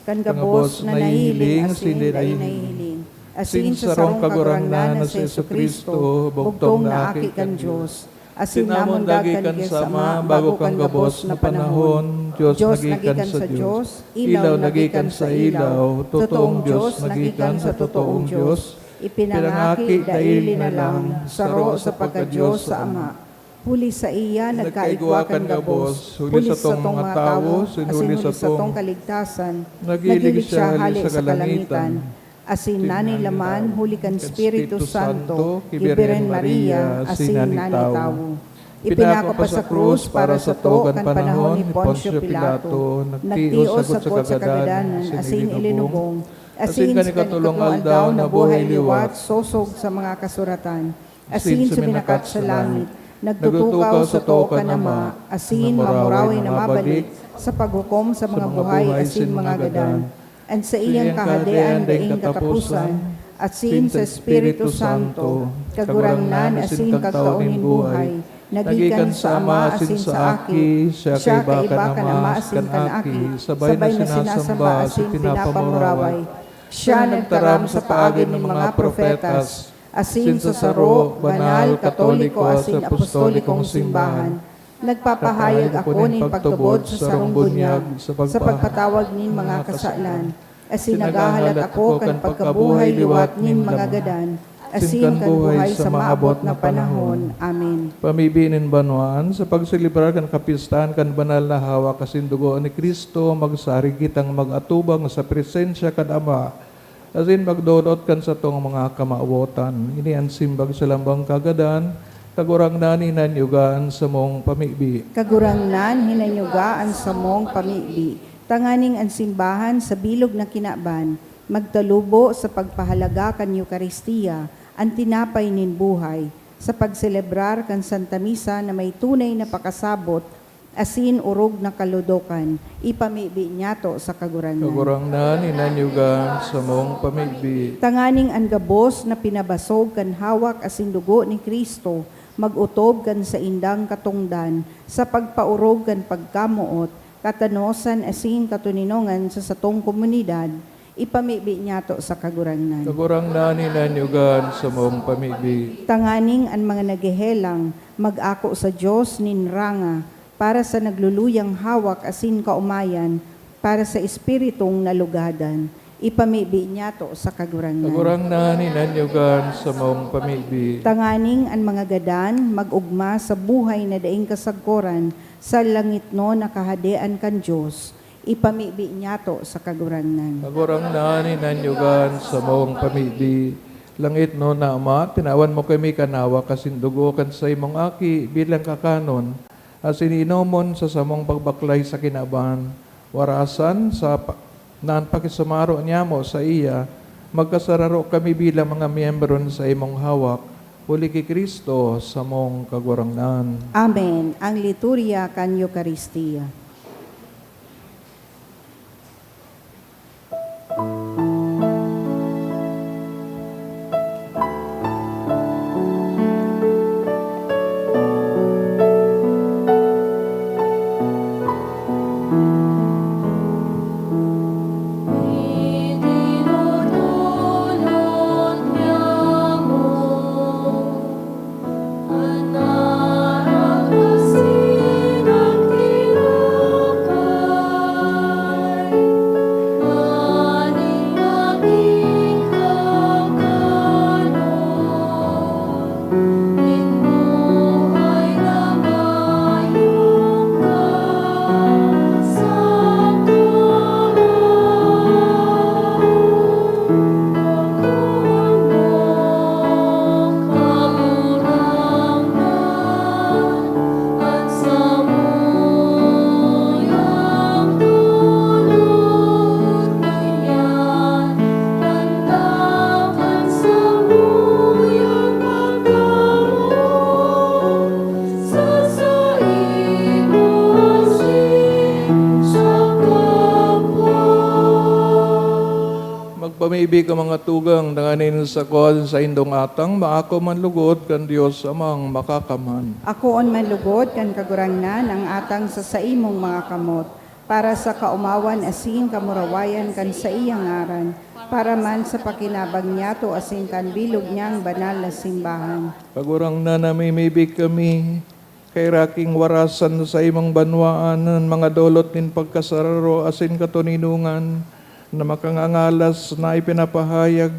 kan gabos na nahihiling asin dai nahihiling, asin sa sarong Kagurangnan na si Jesu-Cristo, bugtong na Aki kan Dios, asin namundag kan Dios Ama bago kan gabos na panahon. Dios na gikan sa Dios, ilaw na gikan sa ilaw, totoong Dios na gikan sa totoong Dios, ipinangaki daili na lang, saro sa pagka-Dios sa Ama. Huli saiya nagkaigwa kan gabos, huli sa satong mga tawo, asin huli sa satong kaligtasan, nagilig siya hale sa kalangitan, asin nanilaman huli kan Espiritu Santo ki Birhen Maria asin nani tawo. Ipinako pa sa krus para sato kan panahon ni Poncio Pilato, nagtios sagkod sa kagadanan asin ilinubong, asin sa katulong aldaw nabuhay liwat sosog sa mga kasuratan, asin suminakat sa langit, nagtutukaw sato kan Ama, asin mamuraway na mabalik sa paghukom sa mga buhay asin mga gadan. An saiyang kahadean daing kataposan, asin sa Espiritu Santo, Kagurangnan asin Kagtao nin buhay, nagikan sa Ama asin sa Aki, siya kaiba kan Ama asin kan Aki, sabay na sinasamba asin pinapamuraway. Siya nagtaram sa paagi nin mga propetas, asin sa saro, banal, katoliko asin apostolikong simbahan. Nagpapahayag ako nin pagtubod sa sarong bunyag sa pagpatawad nin mga kasalan, asin naghahalat ako kan pagkabuhay liwat nin mga gadan, asin kan buhay sa maabot na panahon. Amen. Pamibi nin banwaan, sa pagselebrar kan kapistahan kan banal na hawak asin dugo ni Cristo, magsarig kitang mag-atubang sa presensya kan Ama, asin magdodot kan satong mga kamawotan. Ini an simbag sa lambang kagadan, Kagurangnan, hinanyuga an samong pamibi. Kagurangnan, hinanyuga an samong pamibi. Tanganing an simbahan sa bilog na kinaban, magtalubo sa pagpahalaga kan Eukaristia, an tinapay nin buhay, sa pagselebrar kan Santa Misa na may tunay na pakasabot, asin orog na kalodokan, ipamibi niyato sa Kagurangnan. Kagurangnan, hinanyuga an samong pamibi. Tanganing an gabos na pinabasog kan hawak asin dugo ni Cristo mag-otob kan saindang katongdan sa pagpaorog kan pagkamoot, katanosan asin katoninongan sa satong komunidad, ipamibi niyato sa Kagurangnan. Kagurangnan, hinanyuga an samong pamibi. Tanganing an mga naghehelang mag-ako sa Dios nin ranga para sa nagluluyang hawak asin kaomayan, para sa espiritong nalugadan, ipamibi niyato sa Kagurangnan. Kagurangnan, hinanyuga an samong pamibi. Tanganing an mga gadan mag-ogma sa buhay na daing kasagkoran sa langitnon na Kahadean kan Dios, ipamibi niyato sa Kagurangnan. Kagurangnan, hinanyuga an samong pamibi. Langitnon na Ama, tinawan mo kami kan hawak asin dugo kan saimong Aki bilang kakanon, asin inomon sa samong pagbaklay sa kinaban. Warasan, sa pa-, na an pakisumaro niyamo saiya, magkasararo kami bilang mga miyembro nin saimong hawak, huli ki Cristo, samong Kagurangnan. Amen. Ang liturya kan Eukaristia. Pamibi ka mga tugang, tanganing sa kuwan sa indong atang, maako man lugod kan Dios Amang Makakamhan. Akoon man lugod kan Kagurangnan ang atang sa saimong mga kamot, para sa kaomawan asin kamurawayan kan saiyang ngaran, para man sa pakinabang niyato asin kan bilog niyang banal na simbahan. Kagurangnan, namimibi kami, kairaking warasan sa imong banwaan an mga dolot nin pagkasararo asin katoninongan na makangangalas na ipinapahayag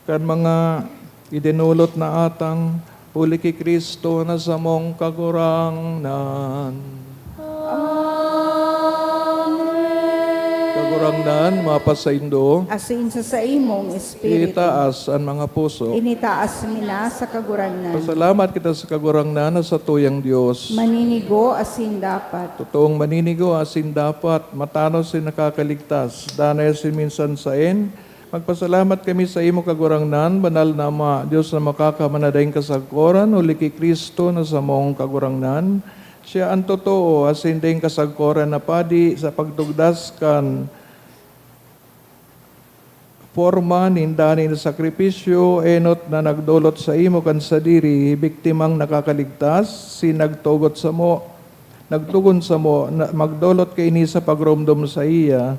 kan mga idinolot na atang, huli ki Cristo na samong Kagurangnan. Amen. Kagurangnan, mapasaindo. Asin sa saimong espiritu. Itaas an mga puso. Initaas mi na sa Kagurangnan. Pasalamat kita sa Kagurangnan na satuyang Dios. Maninigo asin dapat. Totoong maninigo asin dapat, matanos asin nakakaligtas, danay asin minsan saen, Magpasalamat kami sa imo, Kagurangnan, banal na Ama, Dios na makakaman na daing kasagkoran, huli ki Cristo na samong Kagurangnan. Siya an totoo asin daing kasagkoran na padi sa pagtugdas kan porma nin danay na sakripisyo, enot na nagdolot saimo kan sadiri, biktimang nakakaligtas, si nagtugot samo, nagtugon samo, na magdolot kaini sa pagromdom saiya.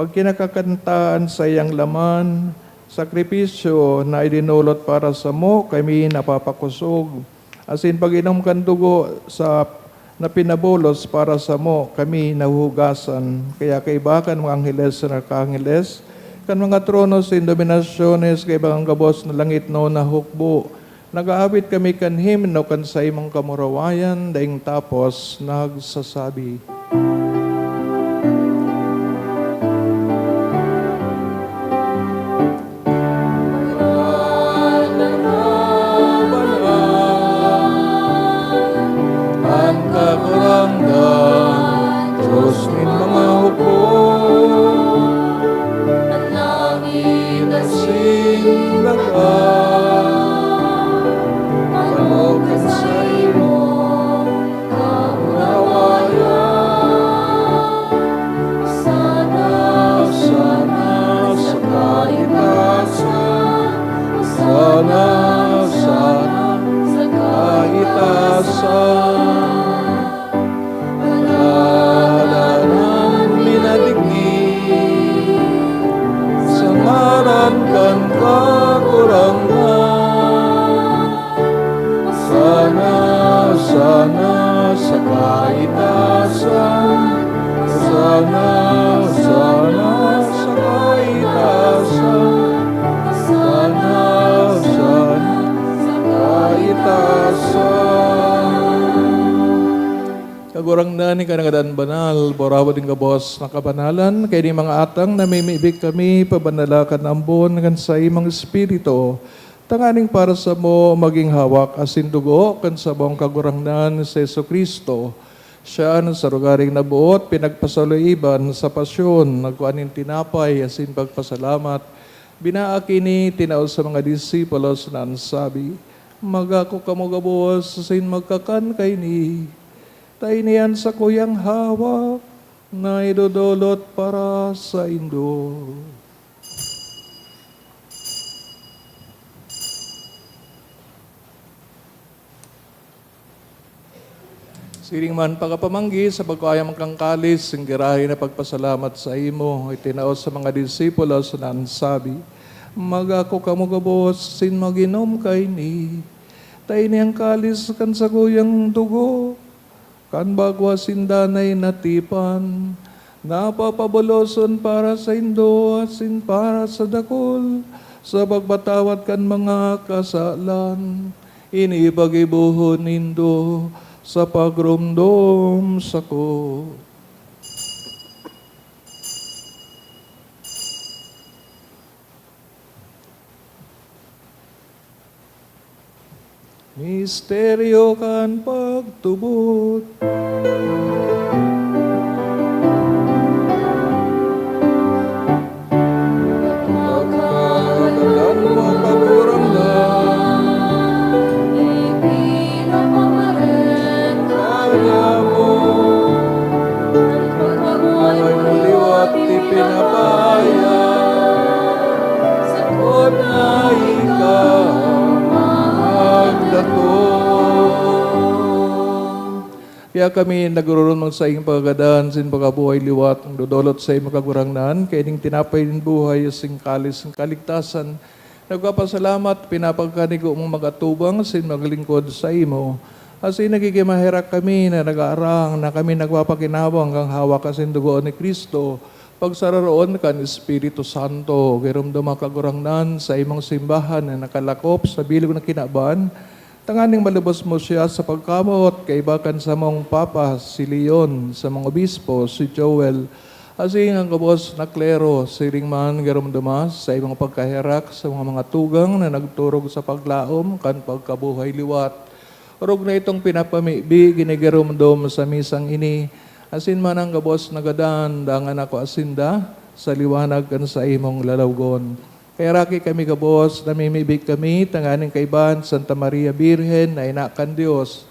Pagkinakakantaan saiyang laman, sakripisyo na idinolot para samo, kami napapakosog, asin pag-inom kan dugo sa, na pinabulos para samo, kami nahuhugasan. Kaya kaiba kan mga angheles na nakaangheles, kan mga trono sin dominasyones, kaiba kan gabos na langitnon na hukbo, Nag-aawit kami kan himno kan saimong kamurawayan, daing tapos nagsasabi, "Banal na banal an Kagurangnan, Dios nin mga hukbo." An langit asin daga manukan saimo, kamurawayan. Sana, sana sa kaitasan, sana, sana sa kaitasan. Ngaranan mi nadigdi sa ngaran kan Kagurangnan. Sana, sana sa kaitasan, sana, sana sa kaitasan, sana, sana sa kaitasan. Kagurangnan, ika na ngani an banal, burawa nin gabos na kabanalan, kaini mga atang namimibi kami, pabanala kan ambon kan saimong Espiritu, tanganing para samo magin hawak asin dugo kan samong Kagurangnan si Jesu-Cristo. Siya na sa rogaring naboot, pinagpasaloiban sa pasyon, nagkua nin tinapay asin pagpasalamat, binaak ini, tinao sa mga disipulos na an sabi, "Magako kamo gabos asin magkakan kaini." Ta ini an sakuyang hawak na idodolot para saindo. Siring man pagkapamanggi, sa pagkua niya kan kalis, nin giraray na pagpasalamat saimo, itinao sa mga disipulos na an sabi, "Magako kamo gabos asin mag-inom kaini." Ta ini an kalis kan sakuyang dugo kan bagwa asin danay na tipan, na papabuloson para saindo asin para sa dakul, sa pagpatawad kan mga kasalan. Ini paggibohon nindo sa pagromdom sako. Misteryo kan pagtubod. Pagkakatagan mo, Kagurangnan, ipinapamaret ka niamo. Ang pagkabuhay mo liwat ipinapahayag. Kaya kami nagururumod sa iyong pagkagadan, sin pagkabuhay liwat, ang dodolot sa iyong Kagurangnan, kaining tinapay nin buhay, sing kalis nin kaligtasan. Nagpapasalamat, pinapagkanigo mong mag-atubang, sin maglingkod sa imo. Asin nagkikimaherak kami na nag-aarang na kami nagpapakinabang kan hawak asin dugo ni Cristo, pagsararoon kan Espiritu Santo. Giromdoma, Kagurangnan, sa imong simbahan na nakalakop sa bilog na kinaban, tanganing malubos mo siya sa pagkamot, kaiba kan samong Papa, si Leon, samong Obispo, si Joel, asin an gabos na klero. Siring man, giromdoma sa imong pagkaherak sa mga, mga tugang na nagturog sa paglaom kan pagkabuhay liwat. Orog na itong pinapamibi, ginigiromdom sa misang ini, asin man an gabos na gadan, dangan ako asinda, sa liwanag kan saimong lalawgon. Kaheraki kami gabos, namimibi kami, tanganing kaiba an Santa Maria Birhen na ina kan Dios,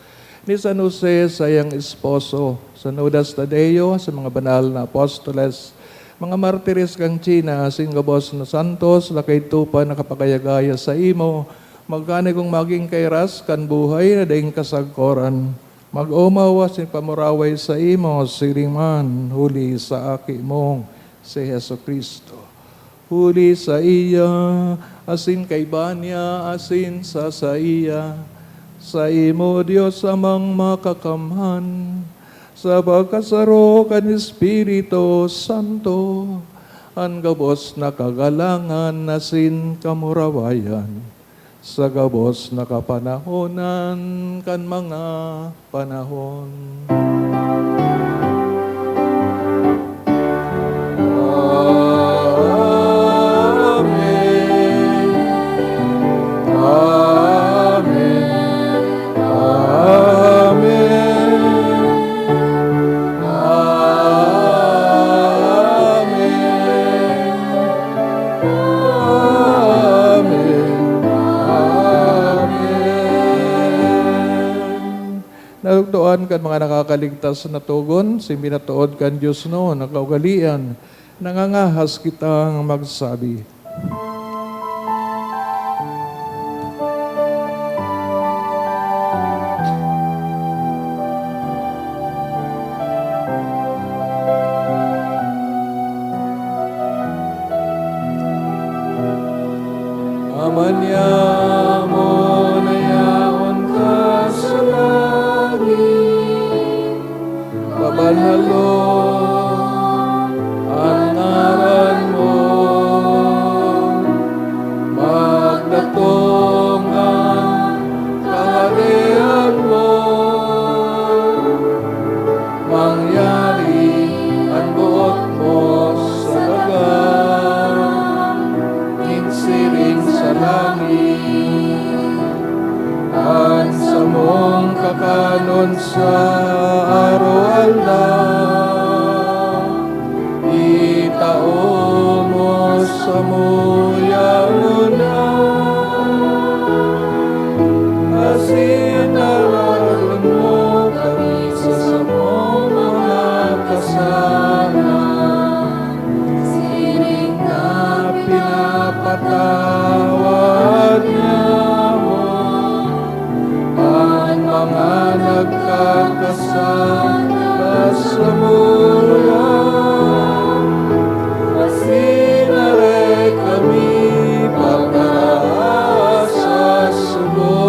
ni San Jose, saiyang esposo, San Judas Tadeo, sa mga banal na apostoles, mga martires kan China, asin gabos na santos, lakay tupa nakapagaya-gaya saimo, magkanigong magin kairas kan buhay na daing kasagkoran. Mag-omaw asin pamuraway saimo, siring man, huli sa Aki mong si Jesu-Cristo. Huli saiya, asin kaiba niya, asin sa saiya, saimo, Dios Amang Makakamhan, sa pagkasaro kan Espiritu Santo, an gabos na kagalangan asin kamurawayan, sa gabos na kapanahonan kan mga panahon. Amen. Amen. Amen. Amen. Amen. Amen. Narugdoan kan mga nakakaligtas na togon, sin binatood kan Dios no na kaugalean, nangangahas kitang magsabi. Ama niamo na yaon ka sa langit, pabanalon an ngaran mo, magdatong an kahadean mo, mangyari an boot mo sa daga, nin siring sa langit. An samong kakanon sa araw-aldaw, itao mo samuya ngunyan, asin araron mo kami sa samong mga kasalanan, siring na pinapatawad niamo an mga nagkakasala samuya, asin aray kami pagkaraas sa sugo,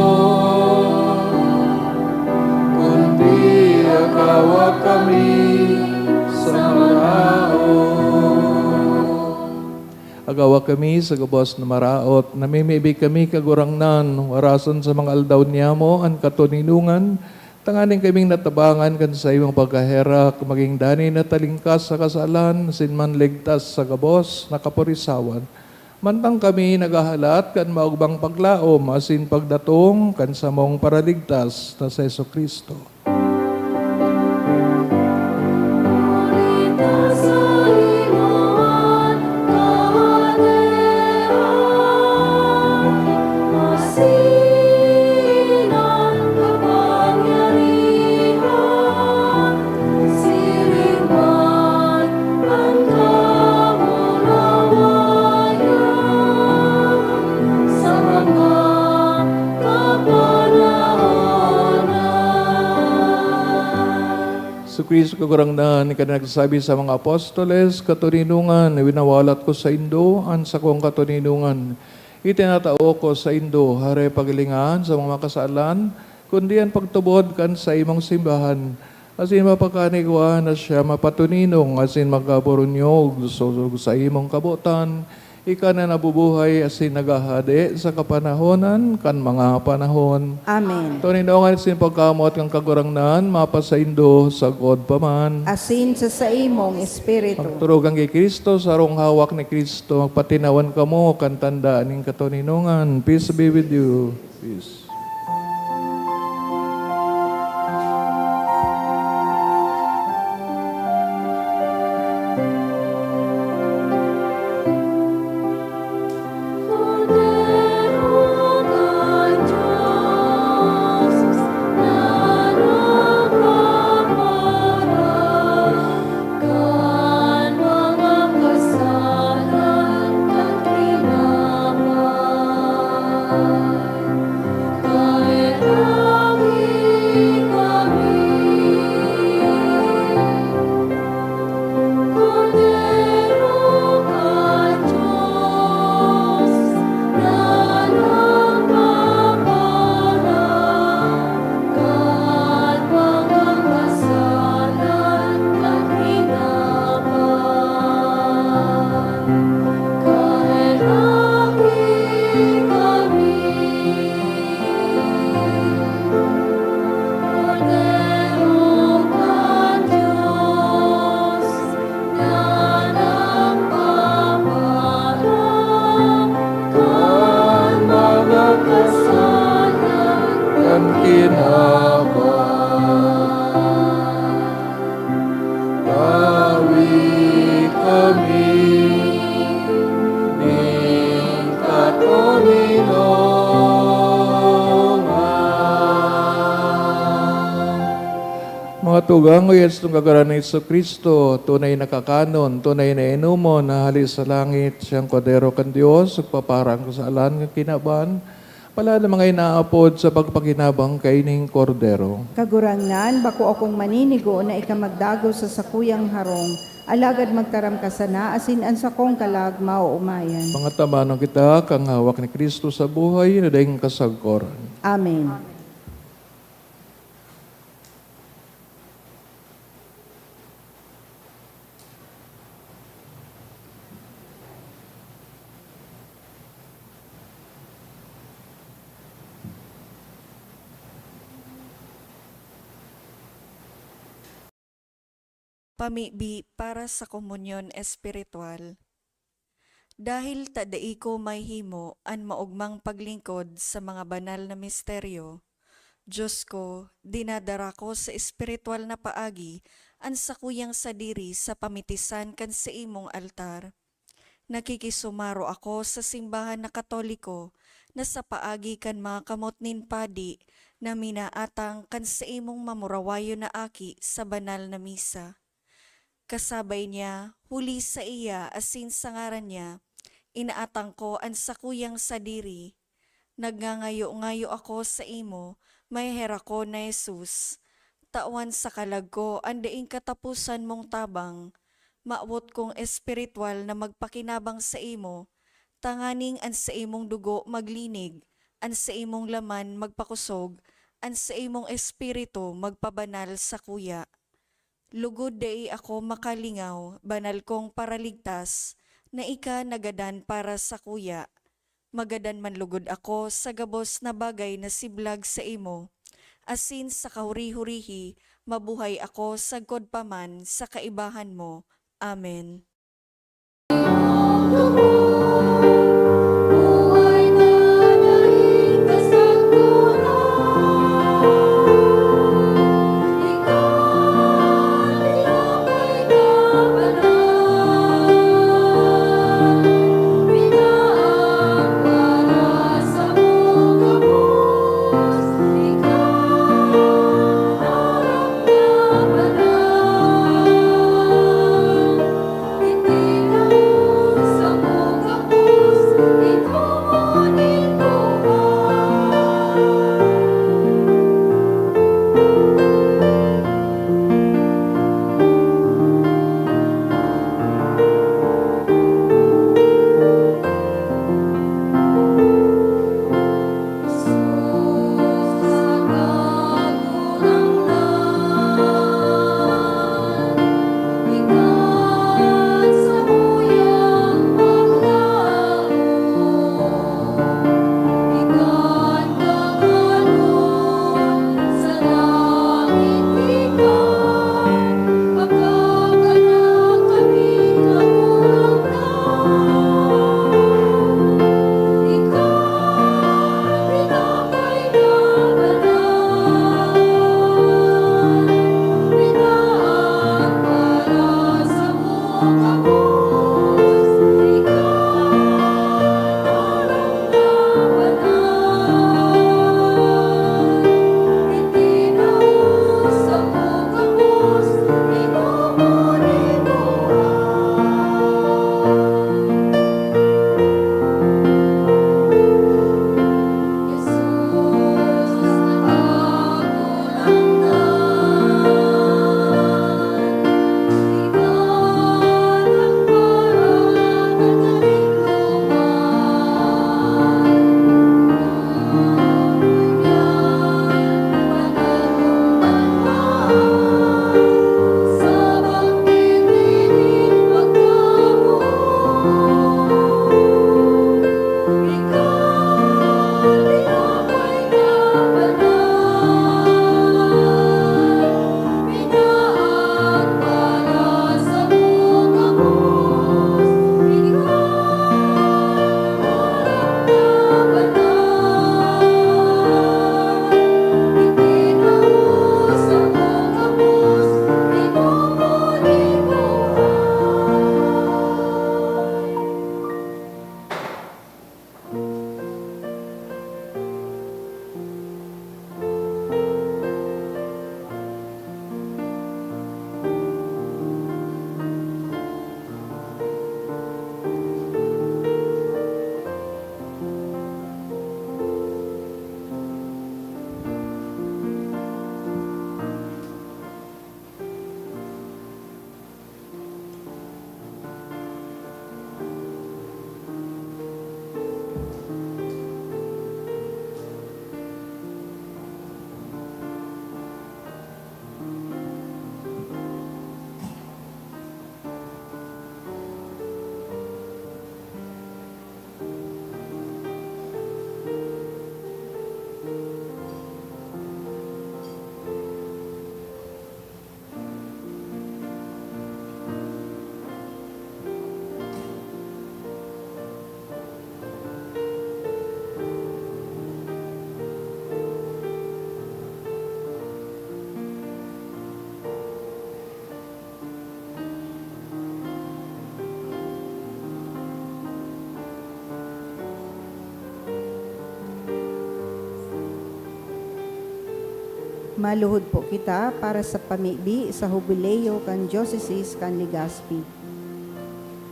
kundi agawa kami sa maraot. Agawa kami sa gabos na maraot, namimibi kami, Kagurangnan, warason sa mga aldaw niyamo an katoninongan, tanganing kaming natabangan kan saimong pagkaherak, magin danay na talingkas sa kasalan, asin manligtas sa gabos na kapurisawan. Mantang kami naghahalat kan maogmang paglaom asin pagdatong kan samong Paraligtas na si Jesu-Cristo. Sa Kagurangnan, ika na nagsabi sa mga apostoles, "Katoninongan, winawalat ko saindo an sakong katoninongan. Itinatao ko saindo, hare paghilingahan sa mga kasalan, kundi an pagtubod kan saimong simbahan. Asin mapakaigwa na siya mapatoninong asin magkaburunyog sa saimong kabotan, ika na nabubuhay asin naghahade sa kapanahonan kan mga panahon." Amen. Toninongan asin pagkamoot kan Kagurangnan mapasaindo sagkod pa man. Asin sa saimong espiritu. Magturugan ki Cristo, sa harong hawak ni Cristo, magpatinawan kamo kan tanda nin katoninongan. Peace be with you. Peace. Tawi kami ning katoninongan. Mga tugang, o Dios, itong kagaran ni Jesu-Cristo, tunay na kakanon, tunay na inomon, na hale sa langit, siyang Kordero kan Dios, nagpaparang kasalan kan kinaban, Palalo mga inaapod sa pagpakinabang kaining Kordero. Kagurangnan, bako akong maninigo na ika magdagos sa sakuyang harong, alagad magtaram ka sana asin an sakong kalag maoomayan. Pangatabanon kita kan hawak ni Cristo sa buhay na daing kasagkoran. Amen. Pamibi para sa komunyon espiritual. Dahil ta dai ko mahihimo an maogmang paglingkod sa mga banal na misteryo, Dios ko, dinadara ko sa espiritual na paagi an sakuyang sadiri sa pamitisan kan saimong altar. Nakikisumaro ako sa simbahan na Katoliko na sa paagi kan mga kamot nin padi na minaatang kan saimong mamurawayon na aki sa banal na misa. Kasabay niya, huli saiya asin sa ngaran niya, inaatang ko an sakuyang sadiri. Nagngangayo-ngayo ako saimo, maheherakon na Jesus, tawan sa kalag ko an daing kataposan mong tabang. Mawot kong espiritual na magpakinabang saimo, tanganing an saimong dugo maglinig, an saimong laman magpakosog, an saimong espiritu magpabanal sakuya. Lugod dai ako makalingaw, banal kong Paraligtas, na ika nagadan para sakuya. Magadan man lugod ako sa gabos na bagay na siblag saimo, asin sa kahuri-hurihi mabuhay ako sagkod pa man sa kaibahan mo. Amen. Maluhod po kita para sa pamibi sa Hubileo kan Diocese kan Legazpi.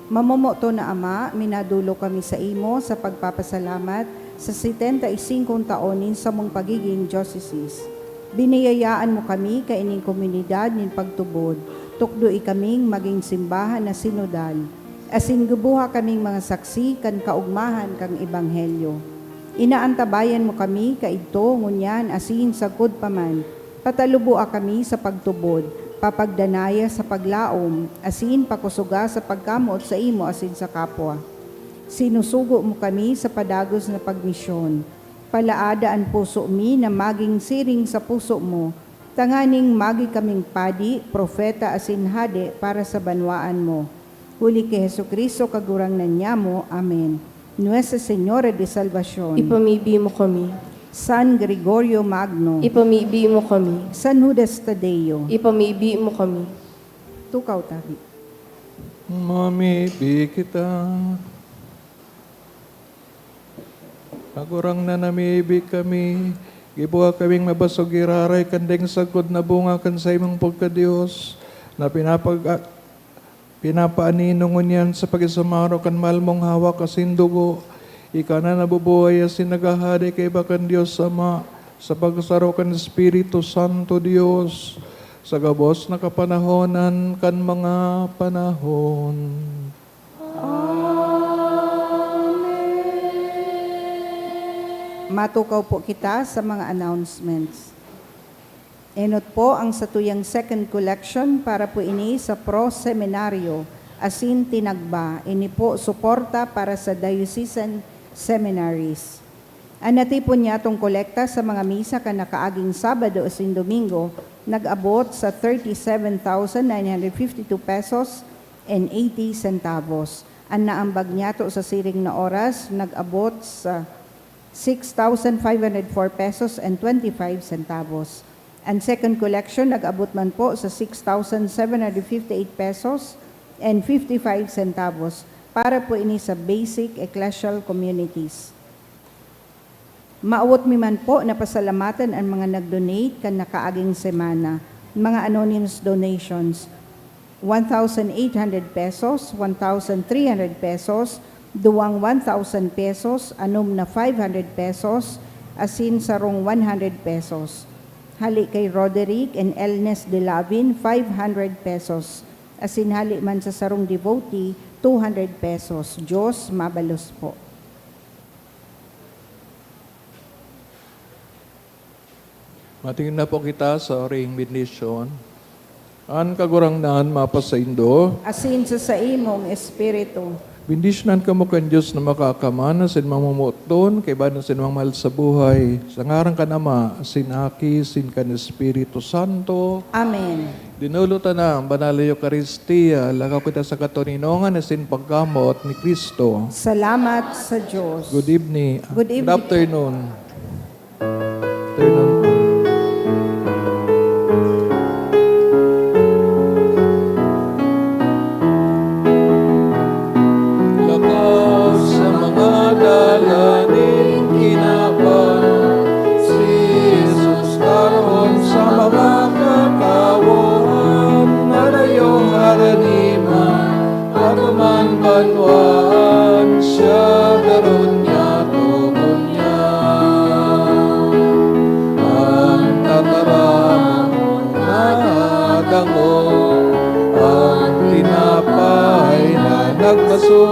Mamomoton na Ama, minadolok kami saimo sa pagpapasalamat sa setenta y singkong taon nin samong pagigin diocese. Biniyayaan mo kami kaining komunidad nin pagtubod. Tukdoy kaming magin simbahan na sinodal, asin gibuha kaming mga saksi kan kaogmahan kan Ebanghelyo. Inaantabayan mo kami kaidto, ngunyan asin sagkod pa man. Pataluboa kami sa pagtubod, papagdanaya sa paglaom, asin pakosoga sa pagkamoot saimo asin sa kapwa. Sinusugo mo kami sa padagos na pagmisyon. Palaada an puso mi na magin siring sa puso mo, tanganing magi kaming padi, propeta asin hade para sa banwaan mo. Huli ki Jesu-Cristo, Kagurangnan nyamo. Amen. Nuestra Señora de Salvacion. Ipamibi mo kami. San Gregorio Magno. Ipamibi mo kami. San Judas Tadeo. Ipamibi mo kami. Tukaw tabi. Mamibi kita. Kagurangnan, namibi kami. Gibuha kaming mabasog giraray kan daing sagkod na bunga kan saimong pagka-Dios, na pinapag-, pinapaanino ngunyan sa pagisumaro kan mahal mong hawak asin dugo. Ika na nabubuhay asin naghahade kaiba kan Dios Ama, sa pagsaro kan Espiritu Santo Dios, sa gabos na kapanahonan kan mga panahon. Matukaw po kita sa mga announcements. Enot po ang satuyang second collection para po ini sa Pro Seminario asin Tinagba. Ini po suporta para sa diocesan seminaries. An natipon niyatong kolekta sa mga misa kan nakaaging Sabado asin Domingo nag-abot sa thirty-seven thousand nine hundred fifty-two pesos and eighty centavos. An naambag niyato sa siring na oras nag-abot sa six thousand five hundred four pesos and twenty-five centavos. An second collection nag-abot man po sa six thousand seven hundred fifty-eight pesos and fifty-five centavos para po ini sa basic ecclesial communities. Mawot mi man po na pasalamatan an mga nag-donate kan nakaaging semana, mga anonymous donations, one thousand eight hundred pesos, one thousand three hundred pesos, duwang one thousand pesos, anom na five hundred pesos, asin sarong one hundred pesos. Hali kay Roderick and Elnes de Lavin, five hundred pesos. Asin hali man sa sarong devotee, two hundred pesos. Diyos mabalos po. Matingin na po kita sa oring bendisyon. An Kagurangnan mapasaindo. Asin sa saimong espiritu. Bendisyonan kamo kan Dios na Makakamhan, asin mamomoton, kaiba na sin mga mahal sa buhay. Sa ngaran kan Ama, asin Aki, asin kan Espiritu Santo. Amen. Dinulot ta na ang Banal na Eukaristia, lakaw kita sa katoninongan asin pagkamoot ni Cristo. Salamat sa Diyos. Good evening. Good evening. Good afternoon. Afternoon. Lakaw sa mga dalan nin kinaban, si Jesus taron sa mga katawohan, marayo haraniman, patuman banwaan, siya garo niya tugon niya. An tataramon na dango, an tinapay na nagbaso,